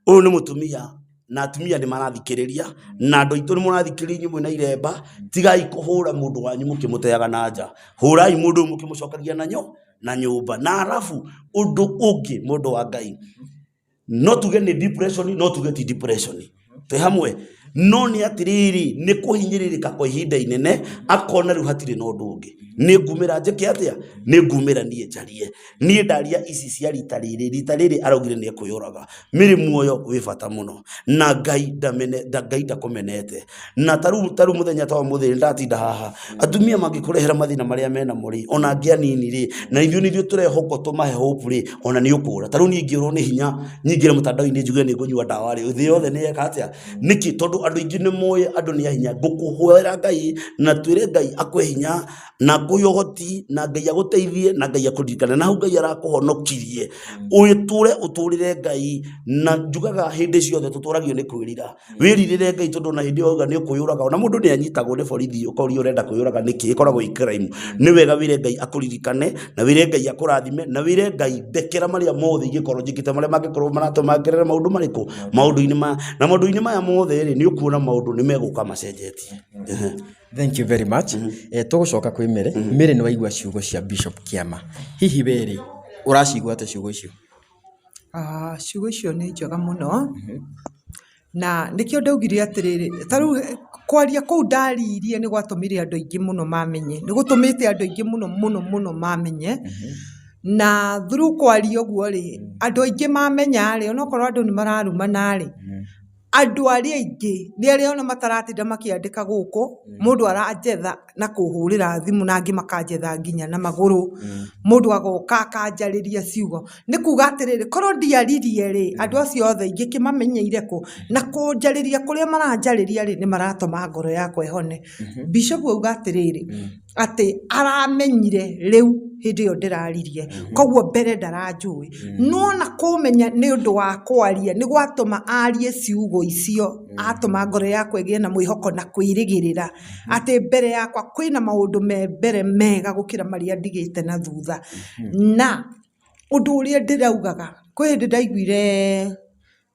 Ũyũ nĩ mũtumia na atumia nĩ marathikĩrĩria na andũ aitũ nĩ mũrathikĩrĩria inyuĩ mwĩna iremba, tigai kũhũra mũndũ wanyu mũkĩmũteaga na nja. Hũrai mũndũ ũyũ mũkĩmũcokagia na nyũmba. Na arabu ũndũ ũngĩ mũndũ wa Ngai, no tuge nĩ depression, no tuge ti depression, twĩ hamwe. No nĩ atĩrĩrĩ, nĩ kũhinyĩrĩrĩka kwa ihinda inene, akona rĩu hatirĩ na ũndũ ũngĩ, nĩ ngumĩra njĩke atĩa, nĩ ngumĩra niĩ njarie. Niĩ ndaria ici cia rita rĩrĩ, rita rĩrĩ araugire nĩ ekwĩyũraga. Mĩrĩ muoyo wĩ bata mũno, na Ngai ndamene, Ngai ndakũmenete. Na tarĩu tarĩu mũthenya ta ũmũthĩ ndatinda haha, atumia mangĩkũrehera mathĩna marĩa menamo rĩ, ona angĩ anini rĩ, na ithuĩ nĩ ithuĩ tũrehokwo tũmahe hope rĩ, ona nĩ ũkũra. Tarĩu niĩ ingĩũrwo nĩ hinya nyingĩre mũtandao-inĩ njuge nĩ ngũnyua ndawa rĩ, thĩ yothe nĩ yeka atĩa? Nĩkĩ? Tondũ andũ aingĩ nĩ moĩ andũ nĩ ahinya. Ngũkũhoera Ngai na twĩre Ngai akũhe hinya na akũhe ũhoti na Ngai agũteithie na Ngai akũririkane. Na hau Ngai arakũhonokirie, ũtũre ũtũrĩre Ngai, na njugaga hĩndĩ ciothe tũtũragio nĩ kwĩrira. Wĩrirĩre Ngai tondũ ona hĩndĩ ĩyo wauga nĩ ũkwĩyũraga, ona mũndũ nĩ anyitagwo nĩ borithi ũkorio ũrenda kwĩyũraga nĩkĩ, ĩkoragwo ĩ crime. Nĩ wega wĩre Ngai akũririkane, na wĩre Ngai akũrathime, na wĩre Ngai ndekera marĩa mothe ingĩkorwo njĩkĩte, marĩa mangĩkorwo maratũma ngerere maũndũ marĩkũ, maũndũ-inĩ maya. Na maũndũ-inĩ maya mothe rĩ, nĩ ũkuona maũndũ nĩ megũka macenjetie. Thank you very much. Tũgũcoka kwĩ Mary. Mary nĩ waigua ciugo cia Bishop Kĩama. Hihi we rĩ, ũracigua atĩa ciugo icio? Ciugo icio nĩ njega mũno, na nĩkĩo ndaugire atĩrĩrĩ, ta rĩu kwaria kũu ndaririe nĩ gwatũmire andũ aingĩ mũno mamenye, nĩ gũtũmĩte andũ aingĩ mũno mũno mũno mamenye, na through kwaria ũguo rĩ, andũ aingĩ mamenya rĩ, onokorwo andũ nĩ mararumana rĩ, Andũ arĩa aingĩ nĩ arĩa ona mataratinda makĩandĩka gũkũ, mũndũ aranjetha na kũhũrĩra thimũ na angĩ makanjetha nginya na magũrũ, mũndũ agoka akanjarĩria ciugo. Nĩ kuga atĩrĩrĩ, korwo ndiaririe rĩ, andũ acio othe ingĩkĩmamenyeire kũ? Na kũnjarĩria kũrĩa maranjarĩria rĩ, nĩ maratũma ngoro yakwa ĩhone. Bishop auga atĩrĩrĩ, atĩ aramenyire rĩu hĩndĩ ĩyo ndĩraririe koguo mbere ndaranjũĩ no ona kũmenya nĩ ũndũ wa kwaria nĩ gwatũma arie ciugo icio atũma ngoro yakwa ĩgĩe na mwĩhoko na kwĩrĩgĩrĩra atĩ mbere yakwa kwĩna maũndũ me mbere mega gũkĩra marĩa ndigĩte na thutha. Na ũndũ ũrĩa ndĩraugaga kwĩ hĩndĩ ndaiguire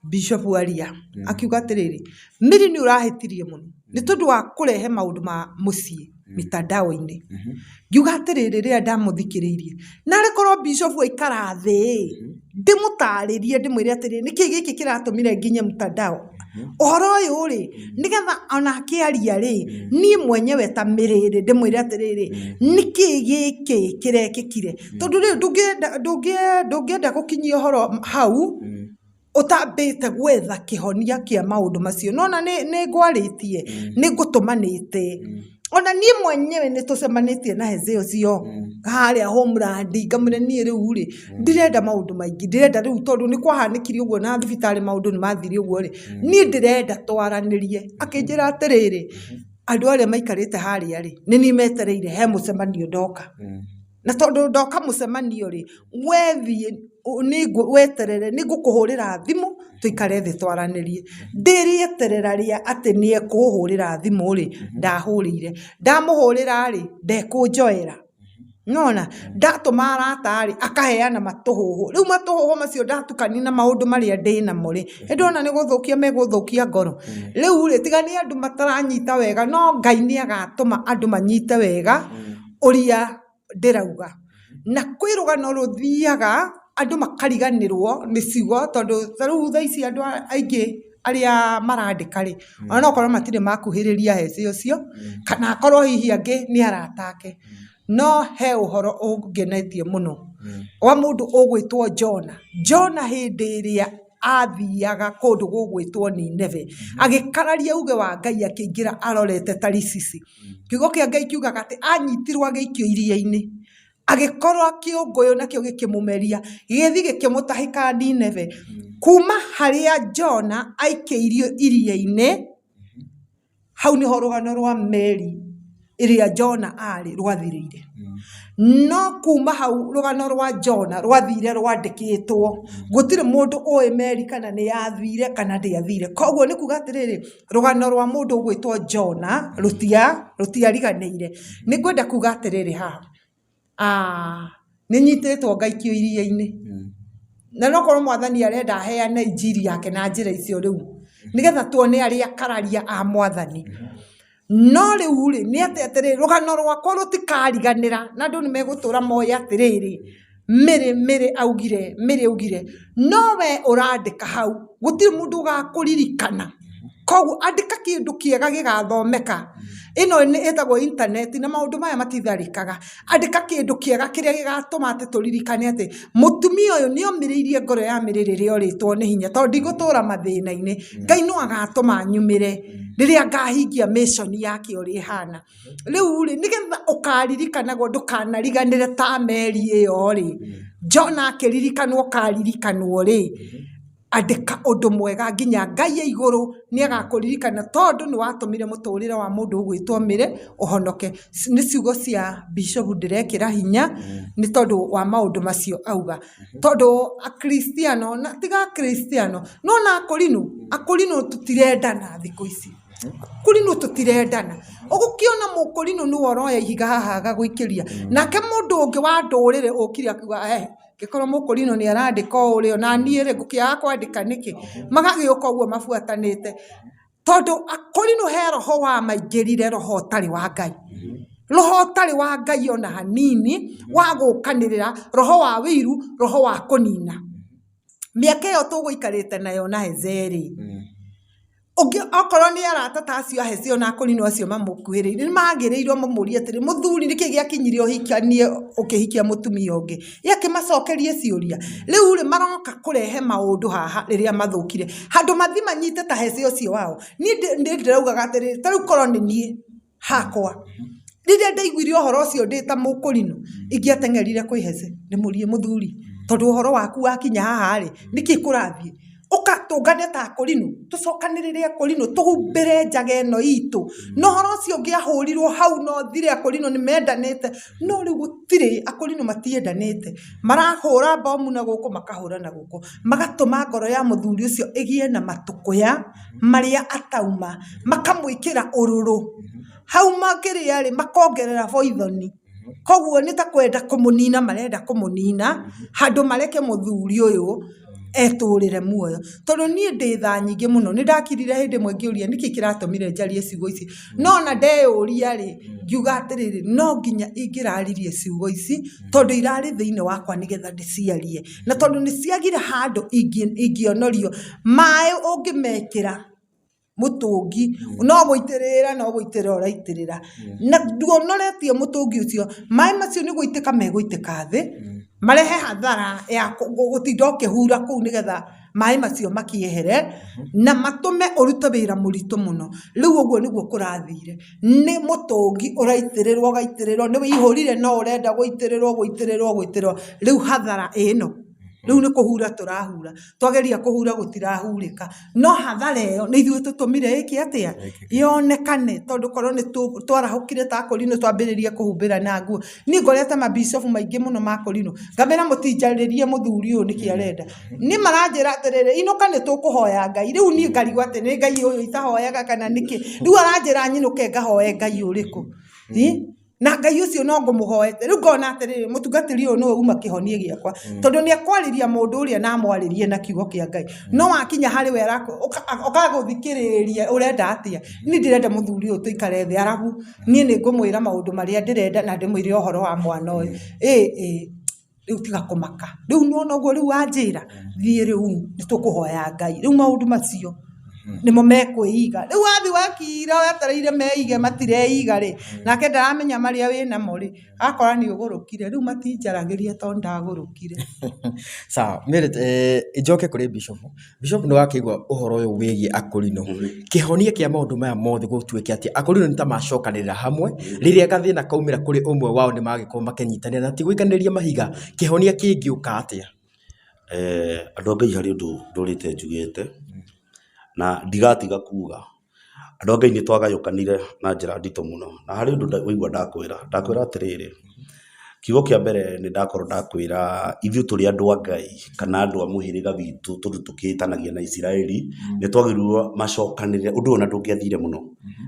Bishop aria akiuga atĩrĩrĩ, Mary nĩ ũrahĩtirie mũno nĩ tondũ wa kũrehe maũndũ ma mũciĩ mitandao-inĩ. Ngiuga atĩrĩrĩ rĩrĩa ndamũthikĩrĩirie, narĩ korwo Bishop aikara thĩ ndĩmũtarĩrie ndĩmwĩre atĩrĩrĩ, nĩkĩ gĩkĩ kĩratũmire nginye mtandao? Ũhoro ũyũ rĩ, nĩgetha ona akĩaria rĩ, niĩ mwenyewe ta Mary rĩ, ndĩmwĩre atĩrĩrĩ, nĩkĩ gĩkĩ kĩrekĩkire? Tondũ rĩu ndũngĩenda gũkinyia ũhoro hau, ũtambĩte gwetha kĩhonia kĩa maũndũ macio. Nĩwona nĩ ngwarĩtie, nĩ ngũtũmanĩte, ona niĩ mwenyewe nĩ tũcemanĩtie na Hezeo ũcio harĩa Homeland, ngamwĩra niĩ rĩu rĩ, ndirenda maũndũ maingĩ, ndĩrenda rĩu tondũ nĩ kwahanĩkire ũguo na thibitarĩ maũndũ nĩ mathire ũguo rĩ, niĩ ndĩrenda twaranĩrie. Akĩnjĩra atĩrĩrĩ, andũ arĩa maikarĩte harĩa rĩ, nĩ niĩ metereire he mũcemanio ndoka. Na tondũ ndoka mũcemanio rĩ, we thiĩ weterere nĩ ngũkũhũrĩra thimũ tũikare thĩ twaranĩrie. Ndĩrĩeterera rĩa atĩ nĩ ekũhũrĩra thimũ rĩ, ndahũrĩire. Ndamũhũrĩra rĩ, ndekũnjoera. Nĩ wona? Ndatũma arata rĩ, akaheana matũhũhũ. Rĩu matũhũhũ macio ndatukania na maũndũ marĩa ndĩnamo rĩ, nĩ ndĩrona nĩ gũthũkia megũthũkia ngoro. Rĩu rĩ, tiga nĩ andũ mataranyita wega, no Ngai nĩ agatũma andũ manyite wega ũrĩa ndĩrauga. Na kwĩ rũgano rũthiaga andũ makariganĩrwo nĩ ciugo tondũ ta rĩu thaa ici andũ aingĩ arĩa marandĩka rĩ, ona okorwo matirĩ makuhĩrĩria heci ũcio, kana akorwo hihi angĩ nĩ arata ake, no he ũhoro ũngenetie mũno wa mũndũ ũgwĩtwo Jonah. Jonah hĩndĩ ĩrĩa athiaga kũndũ gũgwĩtwo Nineve, agĩkararia uge wa Ngai akĩingĩra arorete Tarisisi. Kiugo kĩa Ngai kiugaga atĩ anyitirwo agĩikio iria-inĩ, agĩkorwo kĩũngũyũ nakĩo gĩkĩmũmeria, gĩgĩthiĩ gĩkĩmũtahĩka Nineve. Kuma harĩa Jona aikĩirio iria-inĩ, hau nĩho rũgano rwa meri ĩrĩa Jona arĩ rwathirĩire. No kuma hau rũgano rwa Jona rwathire rwandĩkĩtwo, gũtirĩ mũndũ ũĩ meri kana nĩ yathire kana ndĩathire. Koguo nĩ kuga atĩrĩrĩ, rũgano rwa mũndũ ũgwĩtwo Jona rũtiariganĩire. Nĩ ngwenda kuga atĩrĩrĩ haha, Nĩ nyitĩtwo ngaikio iria-inĩ. Na nokorwo mwathani arenda aheane injiri yake na njĩra icio rĩu, nĩgetha tuone arĩa akararia a mwathani. No rĩu rĩ, nĩ atĩ atĩrĩrĩ, rũgano rwakwa rũtikariganĩra, na andũ nĩ megũtũra moĩ atĩrĩrĩ, Mary, Mary augire, Mary augire. No we ũrandĩka hau, gũtirĩ mũndũ ũgakũririkana. Koguo andĩka kĩndũ kĩega gĩgathomeka. Ĩno ĩtagwo intaneti na maũndũ maya matitharĩkaga. Andĩka kĩndũ kĩega kĩrĩa gĩgatũma atĩ tũririkane atĩ mũtumia ũyũ nĩ omĩrĩirie ngoro ya Mary rĩrĩa orĩtwo nĩ hinya tondũ ndigũtũra mathĩna-inĩ. Ngai no agatũma nyumĩre rĩrĩa ngahingia mission yake ũrĩa ĩhana. Rĩu rĩ, nĩgetha ũkaririkanagwo ndũkanariganĩre ta meri ĩyo rĩ, Jona akĩririkanwo ũkaririkanwo rĩ, andĩka ũndũ mwega nginya Ngai e igũrũ nĩ agakũririkana tondũ nĩ watũmire mũtũrĩre wa mũndũ ũgwĩtwo Mary ũhonoke. Nĩ ciugo cia bishop ndĩrekĩra hinya nĩ tondũ wa maũndũ macio auga. Tondũ akristiano, na tiga akristiano, nĩ wona akũrinũ, akũrinũ tũtirendana thikũ ici. Akũrinũ tũtirendana. Ũgũkĩona mũkũrinũ nĩwe ũroya ihiga haha agagũikĩria, nake mũndũ ũngĩ wa ndũrĩrĩ ũkire akiuga eh Angĩkorwo mũkũrinũ nĩ arandĩka ũũ rĩ, ona niĩ rĩ, ngũkĩaga kwandĩka nĩkĩ? Magagĩũka ũguo mabuatanĩte. Tondũ akũrinũ he roho wamaingĩrire, roho ũtarĩ wa Ngai. Roho ũtarĩ wa Ngai ona hanini, wa gũkanĩrĩra, roho wa ũiru, roho wa kũnina. Mĩaka ĩyo tũgũikarĩte nayo na Hezee rĩ, Ũngĩ okorwo nĩ arata ta acio a Hezeo na Akorino acio mamũkuhĩrĩirie, nĩ magĩrĩirwo mamũrie atĩrĩ, mũthuri nĩkĩ gĩakinyire ũhikanie ũkĩhikia mũtumia ũngĩ? Ye akĩmacokerie ciũria. Rĩu rĩ, maroka kũrehe maũndũ haha rĩrĩa mathũkire. Handũ mathiĩ manyite ta Hezeo ũcio wao. Niĩ ndĩraugaga atĩrĩrĩ, ta rĩu korwo nĩ niĩ, hakwa. Rĩrĩa ndaiguire ũhoro ũcio ndĩ ta mũkũrinũ, ingĩateng'erire kwĩ Hezzy ndĩmũrie mũthuri, tondũ ũhoro waku wakinya haha rĩ, nĩkĩ kũrathiĩ? Ũka tũngane ta akũrinũ, tũcokanĩrĩre akũrinũ, tũhumbĩre njaga ĩno itũ. Na ũhoro ũcio ũngĩahũrirwo hau na ũthire akũrinũ nĩ mendanĩte, no rĩu gũtirĩ, akũrinũ matiendanĩte. Marahũra mbomu na gũkũ makahũra na gũkũ, magatũma ngoro ya mũthuri ũcio ĩgĩe na matũkũya. marĩa atauma, makamwĩkĩra ũrũrũ, hau makĩrĩa rĩ, makongerera poison, koguo nĩ ta kwenda kũmũnina marenda kũmũnina, handũ mareke mũthuri ũyũ etũrĩre muoyo. Tondũ niĩ ndĩ tha nyingĩ mũno, nĩ ndakirire hĩndĩ ĩmwe ngĩũria nĩkĩ kĩratũmire njarie ciugo ici, no ona ndeyũria rĩ, ngiuga atĩrĩrĩ, no nginya ingĩraririe ciugo ici, tondũ irarĩ thĩiniĩ wakwa nĩgetha ndĩciarie. Na tondũ nĩ ciagire handũ ingĩonorio, maĩ ũngĩmekĩra mũtũngi no gũitĩrĩra no gũitĩrĩra ũraitĩrĩra, na nduonoretie mũtũngi ũcio, maĩ macio nĩ gũitĩka megũitĩka thĩ, marehe hathara ya gũtinda ũkĩhura kũu nĩgetha maĩ macio makĩehere, na matũme ũrute wĩra mũritũ mũno. Rĩu ũguo nĩguo kũrathire, nĩ mũtũngi ũraitĩrĩrwo ũgaitĩrĩrwo, nĩ wĩihũrire no ũrenda gũitĩrĩrwo gũitĩrĩrwo gũitĩrĩrwo, rĩu hathara ĩno. Rĩu nĩ kũhura tũrahura, twageria kũhura gũtirahurĩka, no hathara ĩyo nĩ ithuĩ tũtũmire ĩke atĩa? Yonekane, tondũ korwo nĩ twarahũkire ta akũrinũ twambĩrĩrie kũhumbĩra na nguo. Niĩ ngorete mambicobu maingĩ mũno ma akũrinũ, ngamera mũtinjarĩrie mũthuri ũyũ nĩkĩ arenda. Niĩ maranjĩra atĩrĩrĩ, inũka nĩ tũkũhoya Ngai. Rĩu niĩ ngarigwo atĩ nĩ Ngai ũyũ itahoyaga kana nĩkĩ. Rĩu aranjĩra nyinũke ngahoe Ngai ũrĩkũ? Na Ngai ũcio no ngũmũhoete. Rĩu ngona atĩrĩrĩ, mũtungatĩri ũyũ nĩwe uma kĩhonia gĩakwa. Tondũ nĩ ekwarĩria mũndũ ũrĩa na amwarĩrie na kiugo kĩa Ngai. No wakinya harĩ we ũkagũthikĩrĩria ũrenda atĩa. Niĩ ndĩrenda mũthuri ũyũ tũikare thĩ arabu niĩ nĩ ngũmwĩra maũndũ marĩa ndĩrenda na ndĩmwĩre ũhoro wa mwana ũyũ. Ĩ ĩ rĩu tiga kũmaka. Rĩu nĩ wona ũguo rĩu wanjĩra, thiĩ rĩu nĩ tũkũhoya Ngai. Rĩu maũndũ macio nĩmo mekwĩiga. Rĩu wathiĩ wakira wetereire meige matireiga rĩ, nake ndaramenya marĩa wĩnamo rĩ, akora nĩ ũgũrũkire. Rĩu matinjaragĩria tondũ ndagũrũkire. Sawa, Mary, njoke kũrĩ Bishop. Bishop nĩ wakĩigua ũhoro ũyũ wĩgiĩ akũrinũ. Kĩhonia kĩa maũndũ maya mothe gũtuĩke atĩ akũrinũ nĩ ta macokanĩrĩra hamwe, rĩrĩa gathĩna kaumĩra kũrĩ ũmwe wao nĩ magĩkorwo makĩnyitanĩra na ti gũikanĩria mahiga. Kĩhonia kĩngĩũka atĩa? Andũ a Ngai harĩ ũndũ ndũrĩte njugĩte, na ndigatiga kuga. Andũ a Ngai nĩ twagayũkanire na njĩra nditũ mũno, na harĩ ũndũ waigua ndakwĩra, ndakwĩra atĩrĩrĩ, Kiugo kĩa mbere nĩ ndakorwo ndakwĩra ithuĩ tũrĩ andũ a Ngai kana andũ a mũhĩrĩga witũ tondũ tũkĩĩtanagia na Isiraeli, nĩ twagĩrĩirwo macokanĩrĩre, ũndũ ũyũ ona ndũngĩathire mũno,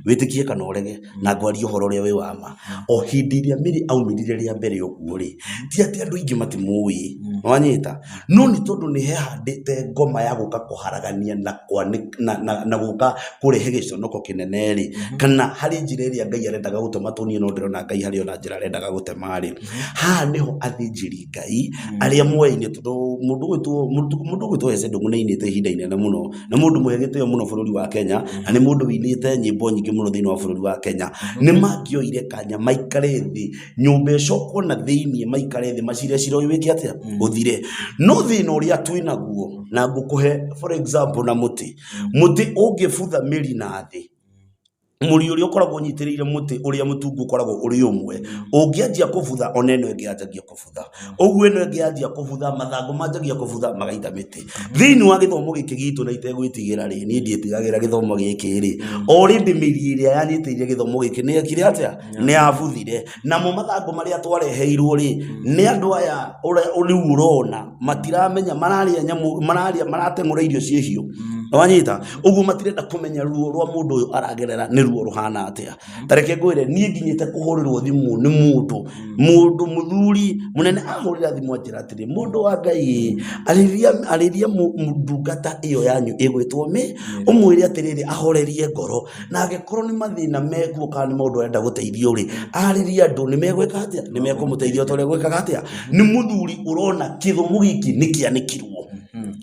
wĩtĩkie kana ũrege, na ngwaria ũhoro ũrĩa wĩ wa ma. O hĩndĩ ĩrĩa Mary aumĩrire rĩa mbere ũguo rĩ, ti atĩ andũ aingĩ matimũĩ, nĩwanyita? No nĩ tondũ nĩ hehandĩte ngoma ya gũka kũharagania na gũka kũrehe gĩconoko kĩnene rĩ, kana harĩ njĩra ĩrĩa Ngai arendaga gũtũma tũniĩ no ndĩrona Ngai harĩ ona njĩra arendaga gũtema rĩ, haha nĩho athĩnjĩri Ngai arĩa moyaine tondũ mũndũ ũgwĩtwo Hezedũ nĩ ainĩte ihinda inene mũno, nĩ mũndũ mũhe gĩtĩo mũno bũrũri wa Kenya, na nĩ mũndũ ũinĩte nyĩmbo nyingĩ mũno thĩinĩ wa bũrũri wa Kenya. Nĩ mangĩoire kanya maikare thĩ, nyũmba ĩcokwo na thĩiniĩ maikare thĩ macire cira ũyũ wĩke atĩa? Ũthire. No thĩna ũrĩa twĩnaguo, na ngũkũhe for example na mũtĩ, mũtĩ ũngĩbutha mĩri na thĩ, mũri ũrĩa ũkoragwo ũnyitĩrĩire mũtĩ ũrĩa mũtungu ũkoragwo ũrĩ ũmwe, ũngĩanjia kũbutha ona ĩno ĩngĩ yanjagia kũbutha. Ũguo ĩno ĩngĩ yanjia kũbutha, mathangũ manjagia kũbutha magaita mĩtĩ. Thĩinĩ wa gĩthomo gĩkĩ gitũ na itegwĩtigĩra rĩ, niĩ ndiĩtigagĩra gĩthomo gĩkĩ rĩ, already mĩri ĩrĩa yanyitĩrĩire gĩthomo gĩkĩ nĩ yekire atĩa? Nĩ yabuthire. Namo mathangũ marĩa twareheirwo rĩ, nĩ andũ aya rĩu ũrona matiramenya, mararĩa nyamũ, mararĩa, marateng'ũra irio ciĩ hiũ. Nĩwanyita? Ũguo matirenda kũmenya ruo rwa mũndũ ũyũ aragerera nĩ ruo rũhana atĩa. Ta reke ngwĩre, niĩ nginyĩte kũhũrĩrwo thimũ nĩ mũndũ, mũndũ mũthuri mũnene ahũrĩra thimũ anjĩra atĩrĩ, mũndũ wa Ngai ĩ, arĩria, arĩria ndungata ĩyo yanyu ĩgwĩtwo mĩ, ũmwĩre atĩrĩrĩ ahorerie ngoro, na angĩkorwo nĩ mathĩna mekuo kana nĩ maũndũ arenda gũteithio rĩ, arĩrie andũ nĩ megwĩka atĩa? Nĩ mekũmũteithia o ta ũrĩa gwĩkaga atĩa? Nĩ mũthuri ũrona kĩthomo gĩkĩ nĩ kĩanĩkirwo.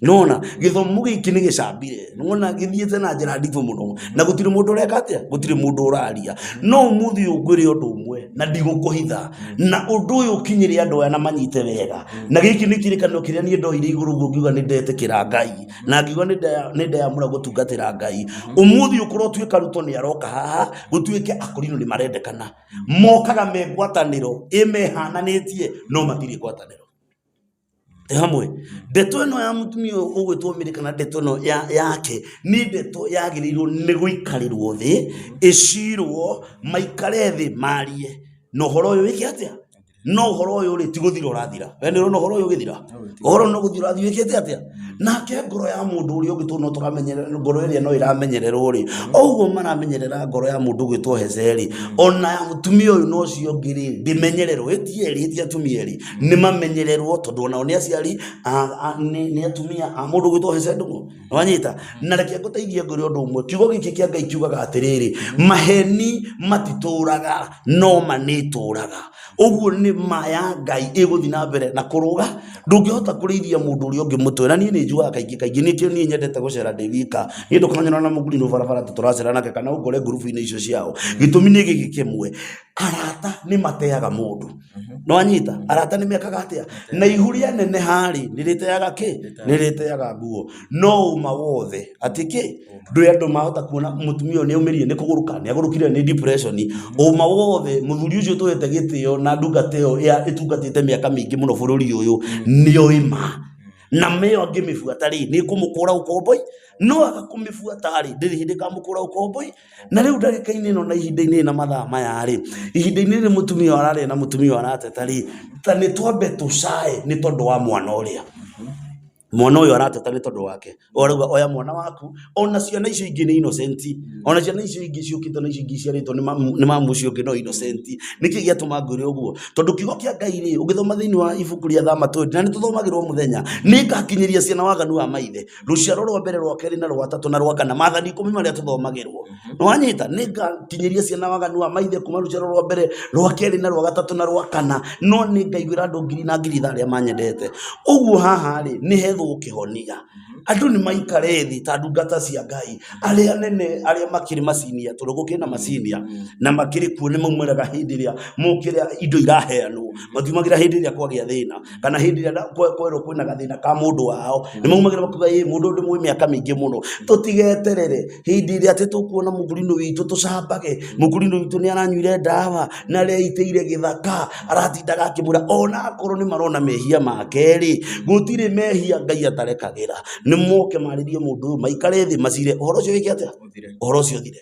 Nĩwona gĩthomo gĩkĩ nĩ gĩcambire, nĩwona gĩthiĩte na njĩra nditũ mũno, na gũtirĩ mũndũ ũreka atĩa? Gũtirĩ mũndũ ũraria. No ũmũthĩ ũyũ ngwĩre ũndũ ũmwe na ndigũkũhitha, na ũndũ ũyũ ũkinyĩre andũ aya na manyite wega, na gĩkĩ nĩ kĩrĩkanĩro kĩrĩa niĩ ndoire igũrũ ũguo ngiuga nĩ ndetĩkĩra Ngai, na ngiuga nĩ ndeyamũra gũtungatĩra Ngai. Ũmũthĩ ũkorwo ũtuĩka Ruto nĩ aroka haha, gũtuĩke akorino nĩ marendekana. Mokaga me ngwatanĩro ĩmehananĩtie no matirĩ ngwatanĩro. Twĩ hamwe? Ndeto ĩno ya mũtumia ũyũ ũgwĩtwo Mary kana ndeto ĩno yake nĩ ndeto yagĩrĩirwo nĩ gũikarĩrwo thĩ, ĩcirwo, maikare thĩ marie na ũhoro ũyũ wĩke atĩa? No ũhoro ũyũ rĩ ti gũthira ũrathira. We nĩ ũrona ũhoro ũyũ ũgĩthira? Ũhoro no gũthira ũrathiĩ wĩkĩte atĩa? Nake ngoro ya mũndũ ũrĩa ũngĩ tondũ no tũramenyerera ngoro ĩrĩa no ĩramenyererwo rĩ, o ũguo maramenyerera ngoro ya mũndũ ũgwĩtwo Hezee rĩ, ona ya mũtumia ũyũ na ũcio ũngĩ rĩ, ndĩmenyererwo. Ĩ ti erĩ, ti atumia erĩ, nĩ mamenyererwo tondũ onao nĩ aciari, nĩ atumia a mũndũ ũgwĩtwo Hezee Ndung'u. Nĩwanyita? Na reke ngũteithie ngwĩre ũndũ ũmwe, kiugo gĩkĩ kĩa Ngai kiugaga atĩrĩrĩ, maheni matitũraga no ma nĩ ĩtũraga. Ũguo nĩ ma ya Ngai ĩgũthiĩ na mbere na kũrũga. Ndũngĩhota kũrĩithia mũndũ ũrĩa ũngĩ mũtwe. Na niĩ nĩ njugaga kaingĩ kaingĩ, nĩkĩo niĩ nyendete gũcera ndĩ wika. Niĩ ndũkanyona na mũgurinũ barabara atĩ tũracera nake kana ũngore ngurubu-inĩ icio ciao. Gĩtũmi nĩ gĩkĩ kĩmwe, arata nĩ mateaga mũndũ. Nĩwanyita? Arata nĩ mekaga atĩa? Na ihu rĩa neneha rĩ, nĩ rĩteaga kĩ? Nĩ rĩteaga nguo. No ũma wothe atĩ kĩ? Ndũĩ andũ mahota kuona mũtumia ũyũ nĩ aumĩrire nĩ kũgũrũka, nĩ agũrũkire nĩ depression. Ũma wothe mũthuri ũcio tũhete gĩtĩo na ndungata ĩyo ĩtungatĩte mĩaka mĩingĩ mũno bũrũri ũyũ nĩoĩ ma. Na ma ĩyo angĩmĩbuata rĩ, nĩ ĩkũmũkũra ũkomboi, no aga kũmĩbuata rĩ, ndĩrĩ hĩndĩ ĩkamũkũra ũkomboi. Na rĩu ndagĩka-inĩ ĩno na ihinda-inĩ rĩrĩ na mathaa maya rĩ, ihinda-inĩ rĩrĩ mũtumia ũyũ ararĩa na mũtumia ũyũ arateta rĩ, ta nĩ twambe tũcae nĩ tondũ wa mwana ũrĩa. Mwana ũyũ arateta nĩ tondũ wake. Ũrauga oya mwana waku, ona ciana icio ingĩ nĩ innocent, ona ciana icio ingĩ ciũkĩte na icio ingĩ iciarĩtwo nĩ mamu ũcio ũngĩ no innocent. Nĩkĩ gĩatũma ngwĩre ũguo? Tondũ kiugo kĩa Ngai rĩ, ũngĩthoma thĩinĩ wa ibuku rĩa Thama 20, na nĩ tũthomagĩrwo mũthenya, nĩ ngakinyĩria ciana waganu wa maithe. Rũciaro rwa mbere, rwa kerĩ na rwa gatatũ na rwa kana, maathani ikũmi marĩa tũthomagĩrwo. Nĩwanyita? Nĩngakinyĩria ciana waganu wa maithe kuma rũciaro rwa mbere, rwa kerĩ na rwa gatatũ na rwa kana, no nĩngaiguĩra andũ ngiri na ngiri tha arĩa manyendete. Ũguo haha rĩ, nĩ hethwo kĩhonia. Andũ nĩ maikare thĩ ta ndungata cia Ngai, arĩa anene arĩa makĩrĩ macinia, tondũ gũkĩrĩ na macinia, na makĩrĩ kuo nĩ maumĩraga hĩndĩ ĩrĩa mokĩra indo iraheanwo, matiumagĩra hĩndĩ ĩrĩa kwagĩa thĩna. Kana hĩndĩ ĩrĩa kwerwo kwĩna gathĩna ka mũndũ wao, nĩ maumagĩra makuga ĩ mũndũ ũyũ ndĩmũĩ mĩaka mĩingĩ mũno. Tũtigeterere hĩndĩ ĩrĩa atĩ tũkuona mũgurinũ witũ tũcambage, mũgurinũ witũ nĩ aranyuire ndawa na areitĩire gĩthaka, aratindaga akĩmwĩra ona akorwo nĩ marona mehia make rĩ, gũtirĩ mehia Ngai atarekagĩra. Nĩ moke marĩrie mũndũ ũyũ, maikare thĩ macire, ũhoro ũcio wĩke atĩa? Ũhoro ũcio ũthire.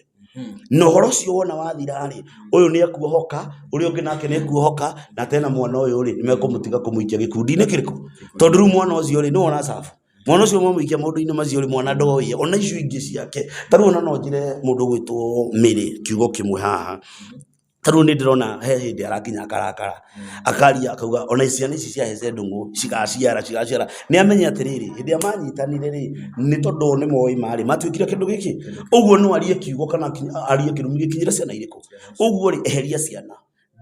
Na ũhoro ũcio wona wathira rĩ, ũyũ nĩ ekuohoka, ũrĩa ũngĩ nake nĩ ekuohoka, na tena mwana ũyũ rĩ, nĩ mekũmũtiga kũmũikia gĩkundi-inĩ kĩrĩkũ? Tondũ rĩu mwana ũcio rĩ, nĩwe ũracabu. Mwana ũcio mwamũikia maũndũ-inĩ macio rĩ, mwana ndoĩ, ona icio ingĩ ciake. Ta rĩu ona no njĩre mũndũ ũgwĩtwo Mary kiugo kĩmwe haha. Ta rĩu nĩ ndĩrona he hĩndĩ arakinya akarakara, akaria akauga ona ciana ici cia Hece Ndung'u cigaciara cigaciara. Nĩ amenye atĩrĩrĩ, hĩndĩ ĩrĩa manyitanire rĩ, nĩ tondũ o nĩ moĩ ma rĩ, matuĩkire kĩndũ gĩkĩ. Ũguo no arie kiugo kana arie kĩrumi gĩkinyĩre ciana irĩkũ? Ũguo rĩ, eheria ciana.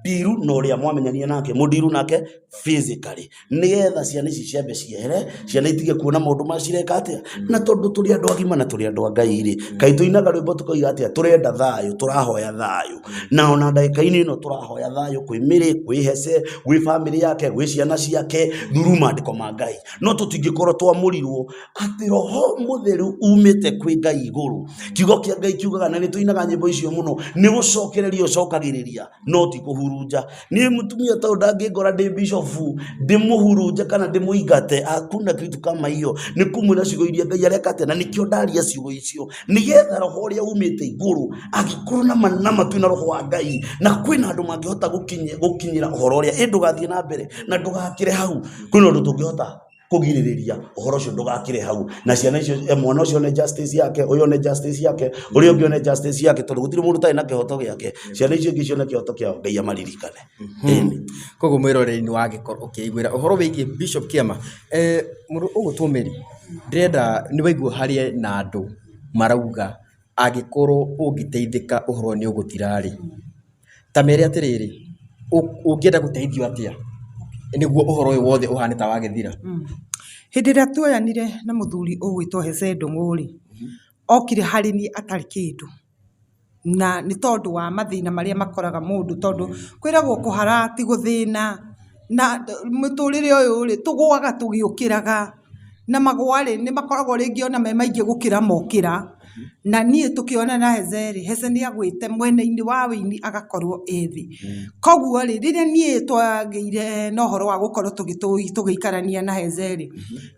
Ndiru na ũrĩa mwamenyanire nake, mũndiru nake physically. Nĩgetha ciana ici ciambe ciehere, ciana itige kuona maũndũ ma cireka atĩa. Na tondũ tũrĩ andũ agima na tũrĩ andũ a Ngai rĩ, kaĩ tũinaga rwĩmbo tũkoiga atĩa, tũrenda thayũ, tũrahoya thayũ. Na ona ndagĩka-inĩ ĩno tũrahoya thayũ kwĩ Mary, kwĩ Hece, gwĩ bamĩrĩ yake, gwĩ ciana ciake, through maandĩko ma Ngai. No tũtingĩkorwo twamũrirwo atĩ roho mũtheru umĩte kwĩ Ngai igũrũ. Kiugo kĩa Ngai kiugaga, na nĩ tũinaga nyĩmbo icio mũno, nĩ gũcokereria ũcokagĩrĩria, no ti kũhurunja. Niĩ mũtumia ta ũyũ ndangĩngora ndĩ bishofu, ndĩmũhurunje kana ndĩmũingate, hakuna kitu kama hiyo. Nĩ kũmwĩra ciugo iria Ngai areka atĩa, na nĩkĩo ndaria ciugo icio, nĩgetha roho ũrĩa umĩte igũrũ, angĩkorwo nama nama twĩna roho wa Ngai, na kwĩna andũ mangĩhota gũkinyĩra ũhoro ũrĩa, ĩ ndũgathiĩ na mbere, na ndũgakĩre hau, kwĩna ũndũ tũngĩhota kũgirĩrĩria ũhoro ũcio ndũgakĩre hau na ciana icio mwana ũcio one justice yake ũyũ one justice yake ũrĩa ũngĩ one justice yake tondũ gũtirĩ mũndũ ũtarĩ na kĩhoto gĩake ciana icio ingĩ cione kĩhoto kĩao Ngai amaririkane. Ĩni. Koguo mwĩroreri nĩ wagĩkorwo ũkĩiguĩra ũhoro wĩgiĩ Bishop Kĩama. Mũndũ ũgwĩtwo Mary, ndĩrenda nĩ waigua harĩ na andũ marauga angĩkorwo ũngĩteithĩka ũhoro ũyũ nĩ ũgũthira rĩ, Ta mere atĩrĩrĩ, ũngĩenda gũteithio atĩa nĩguo ũhoro ũyũ wothe ũhane ta wagĩthira? Hĩndĩ ĩrĩa tuoyanire na mũthuri ũgwĩtwo Heze Ndung'u rĩ, okire harĩ niĩ atarĩ kĩndũ. Na nĩ tondũ wa mathĩna marĩa makoraga mũndũ tondũ kwĩragwo kũhara ti gũthĩna. Na mũtũrĩre ũyũ rĩ, tũgũaga tũgĩũkĩraga. Na magũa rĩ, nĩ makoragwo rĩngĩ ona me maingĩ gũkĩra mokĩra. Na niĩ tũkĩonana na Heze rĩ, Heze nĩ agwĩte mwena-inĩ wa wĩini agakorwo e thĩ. Koguo rĩ, rĩrĩa niĩ twagĩire na ũhoro wa gũkorwo tũgĩikarania na Heze rĩ,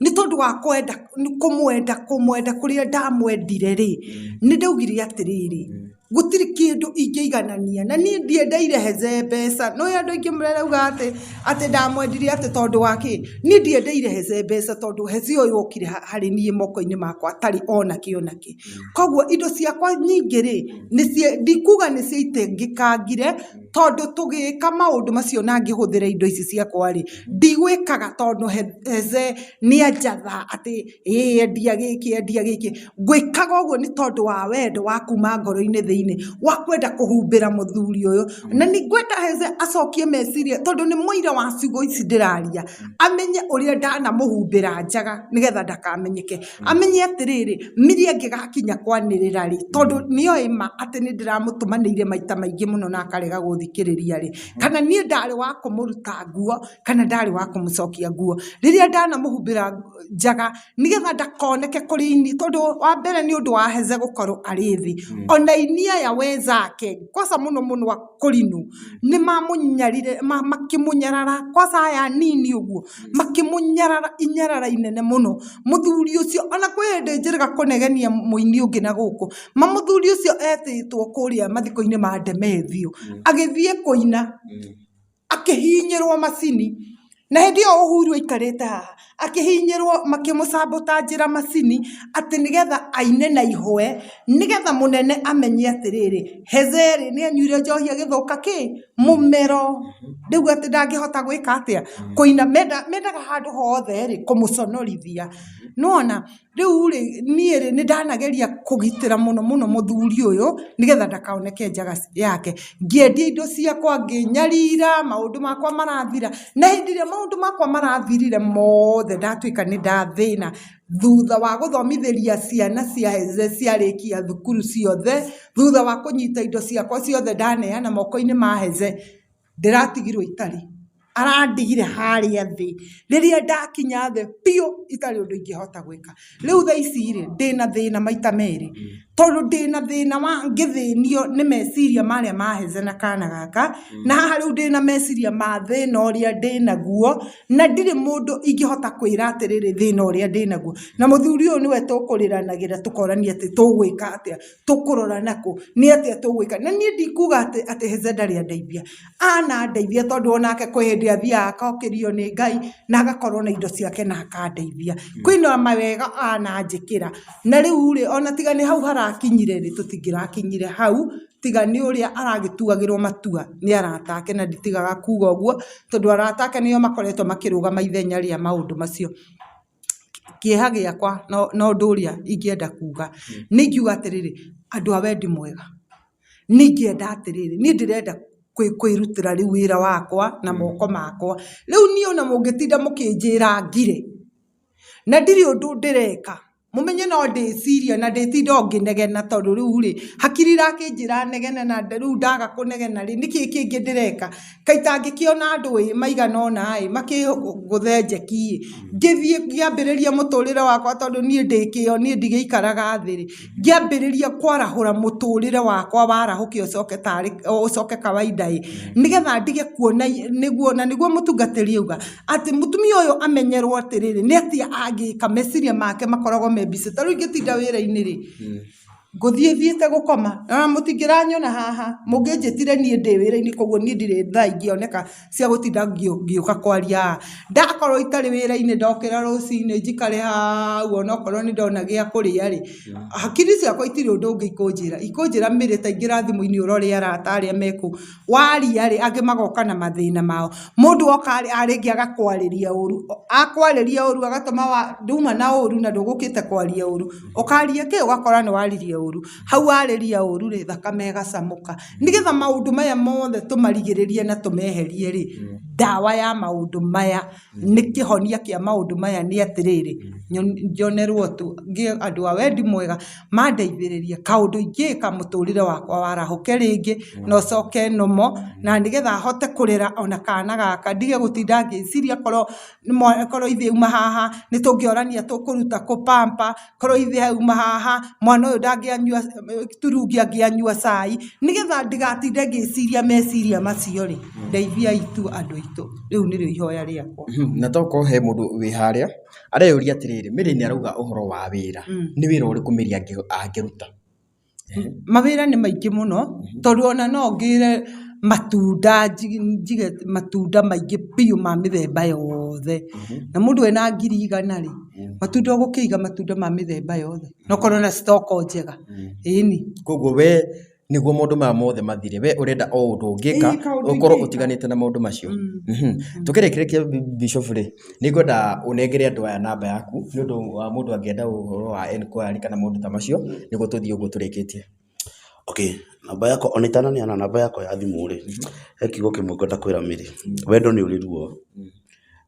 nĩ tondũ wa kwenda kũmwenda kũmwenda kũrĩa ndamwendire rĩ, nĩ ndaugire atĩrĩrĩ, gũtirĩ kĩndũ ingĩiganania na niĩ ndiendeire Heze mbeca. Nĩ ũĩ andũ aingĩ marauga atĩ atĩ ndamwendirie atĩ tondũ wa kĩ? Niĩ ndiendeire Heze mbeca tondũ Heze ũyũ okire harĩ niĩ moko-inĩ makwa atarĩ ona kĩ ona kĩ. Koguo indo ciakwa nyingĩ rĩ, ndikuga nĩ ciaitĩkangire tondũ tũgĩka maũndũ macio na ngĩhũthĩra indo ici ciakwa rĩ, ndigwĩkaga tondũ Heze nĩ anjatha atĩ ĩĩ endia gĩkĩ endia gĩkĩ. Ngwĩkaga ũguo nĩ tondũ wa wendo wa kuma ngoro-inĩ thĩinĩ wa kwenda kũhumbĩra mũthuri ũyũ. Na nĩ ngwenda Heze acokie meciria tondũ nĩ mũira wa ciugo ici ndĩraria, amenye ũrĩa ndanamũhumbĩra njaga nĩgetha ndakamenyeke. Amenye atĩrĩrĩ, Milly angĩgakinya kwanĩrĩra rĩ, tondũ nĩoĩ ma atĩ nĩ ndĩramũtũmanĩire maita maingĩ mũno na akarega gũthikĩrĩria rĩ, kana niĩ ndarĩ wa kũmũruta nguo kana ndarĩ wa kũmũcokia nguo. Rĩrĩa ndanamũhumbĩra njaga nĩgetha ndakoneke kũrĩ ini tondũ wa mbere nĩ ũndũ wa Heze gũkorwo arĩ thĩ ona ini aya wenzake kwanza mũno mũno akũrinũ nĩ mamũnyarire makĩmũnyarara kwanza aya anini ũguo makĩmũnyarara inyarara inene mũno mũthuri ũcio ona kwĩ hĩndĩ njĩrĩga kũnegenia mũini ũngĩ na gũkũ ma mũthuri ũcio etĩtwo kũrĩa mathiko-inĩ ma Ndemethio agĩthiĩ kũina akĩhihinyĩrwo macini, na hĩndĩ ĩyo Uhuru aikarĩte haha, akĩhihinyĩrwo makĩmũcabũtanjĩra macini atĩ nĩgetha aine na ihũe, nĩgetha mũnene amenye atĩrĩrĩ, Heze rĩ, nĩ anyuire njohi agĩthũka kĩ? Mũmero. Rĩu atĩ ndangĩhota gwĩka atĩa? Kũina. Mendaga handũ hothe rĩ, kũmũconorithia. Nĩ wona? Rĩu rĩ, niĩ rĩ, nĩ ndanageria kũgitĩra mũno mũno mũthuri ũyũ, nĩgetha ndakoneke njaga yake. Ngĩendia indo ciakwa, ngĩnyarira, maũndũ makwa marathira. Na hĩndĩ ĩrĩa maũndũ makwa marathirire mothe ndatuĩka nĩ ndathĩna, thutha wa gũthomithĩria ciana cia Heze ciarĩkia thukuru ciothe, thutha wa kũnyita indo ciakwa ciothe ndaneana moko-inĩ ma Heze, ndĩratigirwo itarĩ, arandigire harĩa thĩ, rĩrĩa ndakinya thĩ biũ itarĩ ũndũ ingĩhota gwĩka. Rĩu thaa ici rĩ, ndĩna thĩna maita merĩ, Tondũ ndĩna thĩna wa ngĩthĩnio nĩ meciria marĩa maheze na kana gaka, na haha rĩu ndĩna meciria ma thĩna ũrĩa ndĩnaguo, na ndirĩ mũndũ ingĩhota kwĩra atĩrĩrĩ thĩna ũrĩa ndĩnaguo. Na mũthuri ũyũ nĩwe tũkũrĩranagĩra tũkorania atĩ tũgwĩka atĩa, tũkũrora nakũ, nĩ atĩa tũgwĩka. Na niĩ ndikuga atĩ Heze ndarĩ andeithia, anandeithia tondũ onake kwĩ hĩndĩ athiaga akokĩrio nĩ Ngai na agakorwo na indo ciake na akandeithia. Kwĩna mawega ananjĩkĩra. Na rĩu rĩ, ona tiga nĩ hau harakinyire rĩ, tũtingĩrakinyire hau, tiga nĩ ũrĩa aragĩtuagĩrwo matua nĩ arata ake, na nditigaga kuga ũguo, tondũ arata ake nĩo makoretwo makĩrũgama ithenya rĩa maũndũ macio. Kĩeha gĩakwa na ũndũ ũrĩa ingĩenda kuga, nĩ ingiuga atĩrĩrĩ, andũ a wendi mwega, nĩ ingĩenda atĩrĩrĩ, niĩ ndĩrenda kwĩrutĩra rĩu wĩra wakwa na moko makwa. Rĩu niĩ ona mũngĩtinda mũkĩnjĩra ngire, na ndirĩ ũndũ ndĩreka, mũmenye no ndĩciria na ndĩtinda o ngĩnegena tondũ rĩu rĩ, hakiri irakĩnjĩra negene na rĩu ndaga kũnegena rĩ, nĩkĩ kĩngĩ ndĩreka? Kaĩ itangĩkĩona andũ ĩ maigana ũna ĩ, makĩngũthe njeki ĩ, ngĩthiĩ ngĩambĩrĩria mũtũrĩre wakwa tondũ niĩ ndĩ kĩo niĩ ndigĩikaraga thĩ rĩ, ngĩambĩrĩria kwarahũra mũtũrĩre wakwa warahũke ũcoke tarĩ ũcoke kawaida ĩ, nĩgetha ndige kuona nĩguo na nĩguo mũtungatĩri auga, atĩ mũtumia ũyũ amenyerwo atĩrĩrĩ, nĩ atĩa angĩka, meciria make makoragwo me busy. Ta rĩu ingĩtinda wĩra-inĩ rĩ, ngũthiĩ thiĩte gũkoma, na mũtingĩranyona haha, mũngĩnjĩtire niĩ ndĩ wĩra-inĩ koguo niĩ ndirĩ thaa ingĩoneka cia gũtinda ngĩũka kwaria haha. Ndakorwo itarĩ wĩra-inĩ ndokĩra rũcinĩ njikare hau onokorwo nĩ ndona gĩa kũrĩa rĩ, hakiri ciakwa itirĩ ũndũ ũngĩ ikũnjĩra, ikũnjĩra mĩrĩ ta ingĩra thimũ-inĩ ũrore arata arĩa me kũu. Waria rĩ, angĩ magoka na mathĩna mao. Mũndũ oka rĩ, rĩngĩ agakwarĩria ũru, akwarĩria ũru agatũma nduma na ũru na ndũgũkĩte kwaria ũru. Ũkaria kĩ ũgakora nĩ waririe ũru. Hau warĩria ũru rĩ, thakame ĩgacamũka. Nĩgetha maũndũ maya mothe tũmarigĩrĩrie na tũmeherie rĩ, ndawa ya maũndũ maya nĩ kĩhonia kĩa maũndũ maya nĩ atĩrĩrĩ, njonerwo tu ngĩe andũ a wendi mwega mandeithĩrĩrie kaũndũ ingĩka mũtũrĩre wakwa warahũke rĩngĩ na ũcoke normal na nĩgetha hote kũrera ona kana gaka ndige gũtinda ngĩciria korwo korwo ithuĩ auma haha nĩ tũngĩorania tũkũruta kũ pamper, korwo ithuĩ auma haha mwana ũyũ ndangĩanyua turungi angĩanyua cai, nĩgetha ndigatinde ngĩciria meciria macio rĩ, ndeithiai tu andũ aitũ, rĩu nĩrĩo ihoya rĩakwa. Na tokorwo he mũndũ wĩ harĩa areyũria atĩrĩrĩ, Mary nĩ arauga ũhoro wa wĩra, nĩ wĩra ũrĩkũ Mary angĩruta? Mawĩra nĩ maingĩ mũno, tondũ ona no ngĩre matunda njige matunda maingĩ biũ ma mĩthemba yothe. Na mũndũ ena 100,000 rĩ, matunda ũgũkĩiga matunda ma mĩthemba yothe, na ũkorwo na stock njega, ĩni. Koguo we nĩguo maũndũ maya mothe mathire, we ũrenda o ũndũ ũngĩka, Ĩĩ, kaũndũ ũkorwo ingĩka. ũtiganĩte na maũndũ macio. Tũkĩrĩkĩrĩria Bishop rĩ, nĩ ngwenda ũnengere andũ aya namba yaku, nĩ ũndũ wa mũndũ angĩenda ũhoro wa enquiry kana maũndũ ta macio, nĩguo tũthiĩ ũguo tũrĩkĩtie. Okay, namba yakwa ona itananeana namba yakwa ya thimũ rĩ, he kiugo kĩmwe ngwenda kwĩra Mary. Wendo nĩ ũrĩ ruo,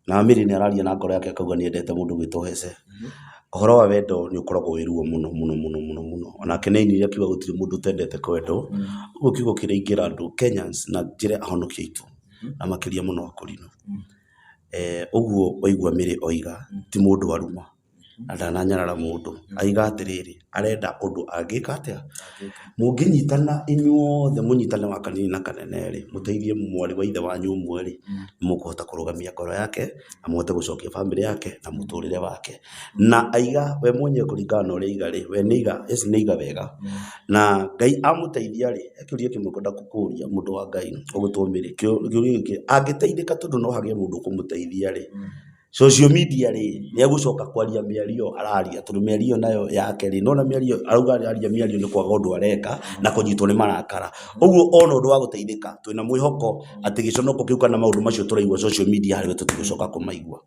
na Mary nĩ araria na ngoro yake akauga nĩ endete mũndũ ũgwĩtwo Hece. Ũhoro wa wendo nĩ ũkoragwo wĩ ruo mũno mũno mũno mũno mũno. Onake nĩ ainire akiuga gũtirĩ mũndũ ũtendete kwendwo. Ũguo kiugo kĩrĩa ingĩra andũ Kenyans na njĩre ahonokia aitũ na makĩria mũno akũrinũ. Ũguo waigua Mary oiga ti mũndũ aruma na ndananyarara mũndũ. Aiga atĩrĩrĩ, arenda ũndũ angĩka atĩa? Mũngĩnyitana inyuothe mũnyitane wa kanini na kanene rĩ, mũteithie mwarĩ wa ithe wanyu ũmwe rĩ, nĩ mũkũhota kũrũgamia ngoro yake na mũhote gũcokia bamĩrĩ yake na mũtũrĩre wake. Na aiga we mwenyewe kũringana na ũrĩa aiga rĩ, we nĩ aiga yes nĩ aiga wega. Na Ngai amũteithia rĩ, he kĩũria kĩmwe ngwenda gũkũria mũndũ wa Ngai ũgwĩtwo Mary, kĩũria gĩkĩ, angĩteithĩka tondũ no hagĩe mũndũ ũkũmũteithia rĩ, social media rĩ, nĩ egũcoka kwaria mĩario araria tondũ mĩario nayo yake rĩ, nĩwona mĩario arauga araria mĩario nĩ kwaga ũndũ areka na kũnyitwo nĩ marakara. Ũguo ona ũndũ wa gũteithĩka twĩna mwĩhoko atĩ gĩconoko kĩu kana maũndũ macio tũraigua social media harĩ we tũtigũcoka kũmaigua.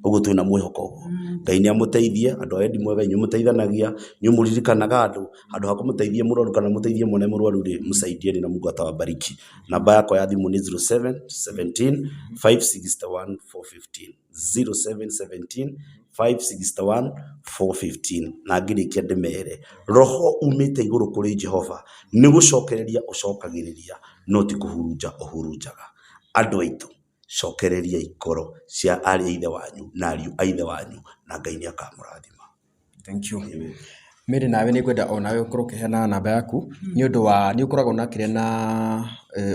Ũguo twĩna mwĩhoko ũguo. Ngai nĩ amũteithie, andũ a wendi mwega inyuĩ mũteithanagia, inyuĩ mũririkanaga andũ, handũ ha kũmũteithia mũrwaru kana mũteithie mwana mũrwaru rĩ, msaidieni na Mungu atawabariki. Namba yakwa ya thimũ nĩ 0717 561 415. 0717 561 415. Na ngĩrĩkia ndĩmere, roho umĩte igũrũ kũrĩ Jehova nĩ gũcokereria ũcokagĩrĩria no ti kũhurunja ũhurunjaga. Andũ aitũ, cokereriai ngoro cia arĩ a ithe wanyu na ariũ a ithe wanyu na Ngai nĩ akamũrathima. Thank you. Mary, nawe nĩ ngwenda o nawe ũkorwo ũkĩheana namba yaku nĩ ũndũ wa nĩ ũkoragwo na kĩrĩa na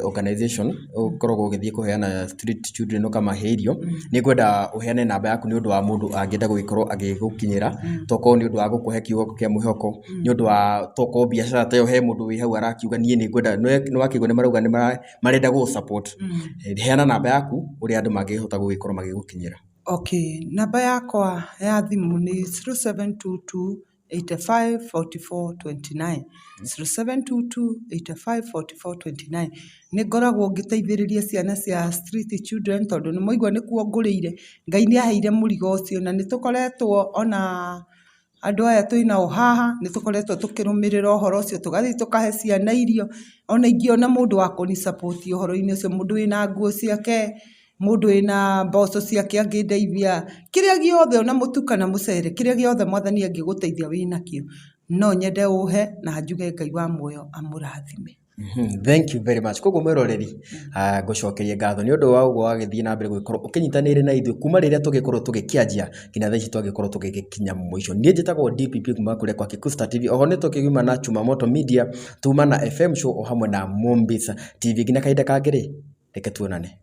organization ũkoragwo ũgĩthiĩ kũheana street children ũkamahe irio. Nĩ ngwenda ũheane namba yaku nĩ ũndũ wa mũndũ angĩenda gũgĩkorwo agĩgũkinyĩra, tokorwo nĩ ũndũ wa gũkũhe kiugo kĩa mwĩhoko, nĩ ũndũ wa tokorwo biacara ta ĩyo, he mũndũ wĩ hau arakiuga niĩ nĩ ngwenda, nĩ wakĩigua nĩ marauga nĩ marenda gũgũ support. Heana namba yaku ũrĩa andũ mangĩhota gũgĩkorwo magĩgũkinyĩra. Okay, namba yakwa ya thimũ nĩ 0722 85 44 29, 0722 85 44 29. Nĩ ngoragwo ngĩteithĩrĩria ciana cia street children tondũ nĩ mwaigua nĩkuo ngũrĩire. Ngai nĩ aheire mũrigo ũcio na nĩ tũkoretwo ona andũ aya twĩnao haha nĩ tũkoretwo tũkĩrũmĩrĩra ũhoro ũcio, tũgathiĩ tũkahe ciana irio. Ona ingĩona mũndũ wa kũni support ũhoro-inĩ ũcio, mũndũ wĩna nguo ciake, mũndũ wĩna mboco ciake angĩndeithia, kĩrĩa gĩothe, ona mũtu kana mũcere, kĩrĩa gĩothe Mwathani angĩgũteithia wĩnakĩo, no nyende ũhe na njuge Ngai wa muoyo amũrathime. Thank you very much. Koguo mwĩroreri, ngũcokeria ngatho nĩ ũndũ wa ũguo wagĩthiĩ na mbere gũgĩkorwo ũkĩnyitanĩire na ithuĩ kuma rĩrĩa tũgĩkorwo tũgĩkĩanjia nginya thaa ici twagĩkorwo tũgĩgĩkinya mũico. Niĩ njĩtagwo DPP kuma kũrĩa kwa Kikuyu Star TV. Oho nĩ tũkĩgima na Chuma Moto Media, tuma na FM Show o hamwe na Mombasa TV. Nginya kahinda kangĩ rĩ, reke tuonane.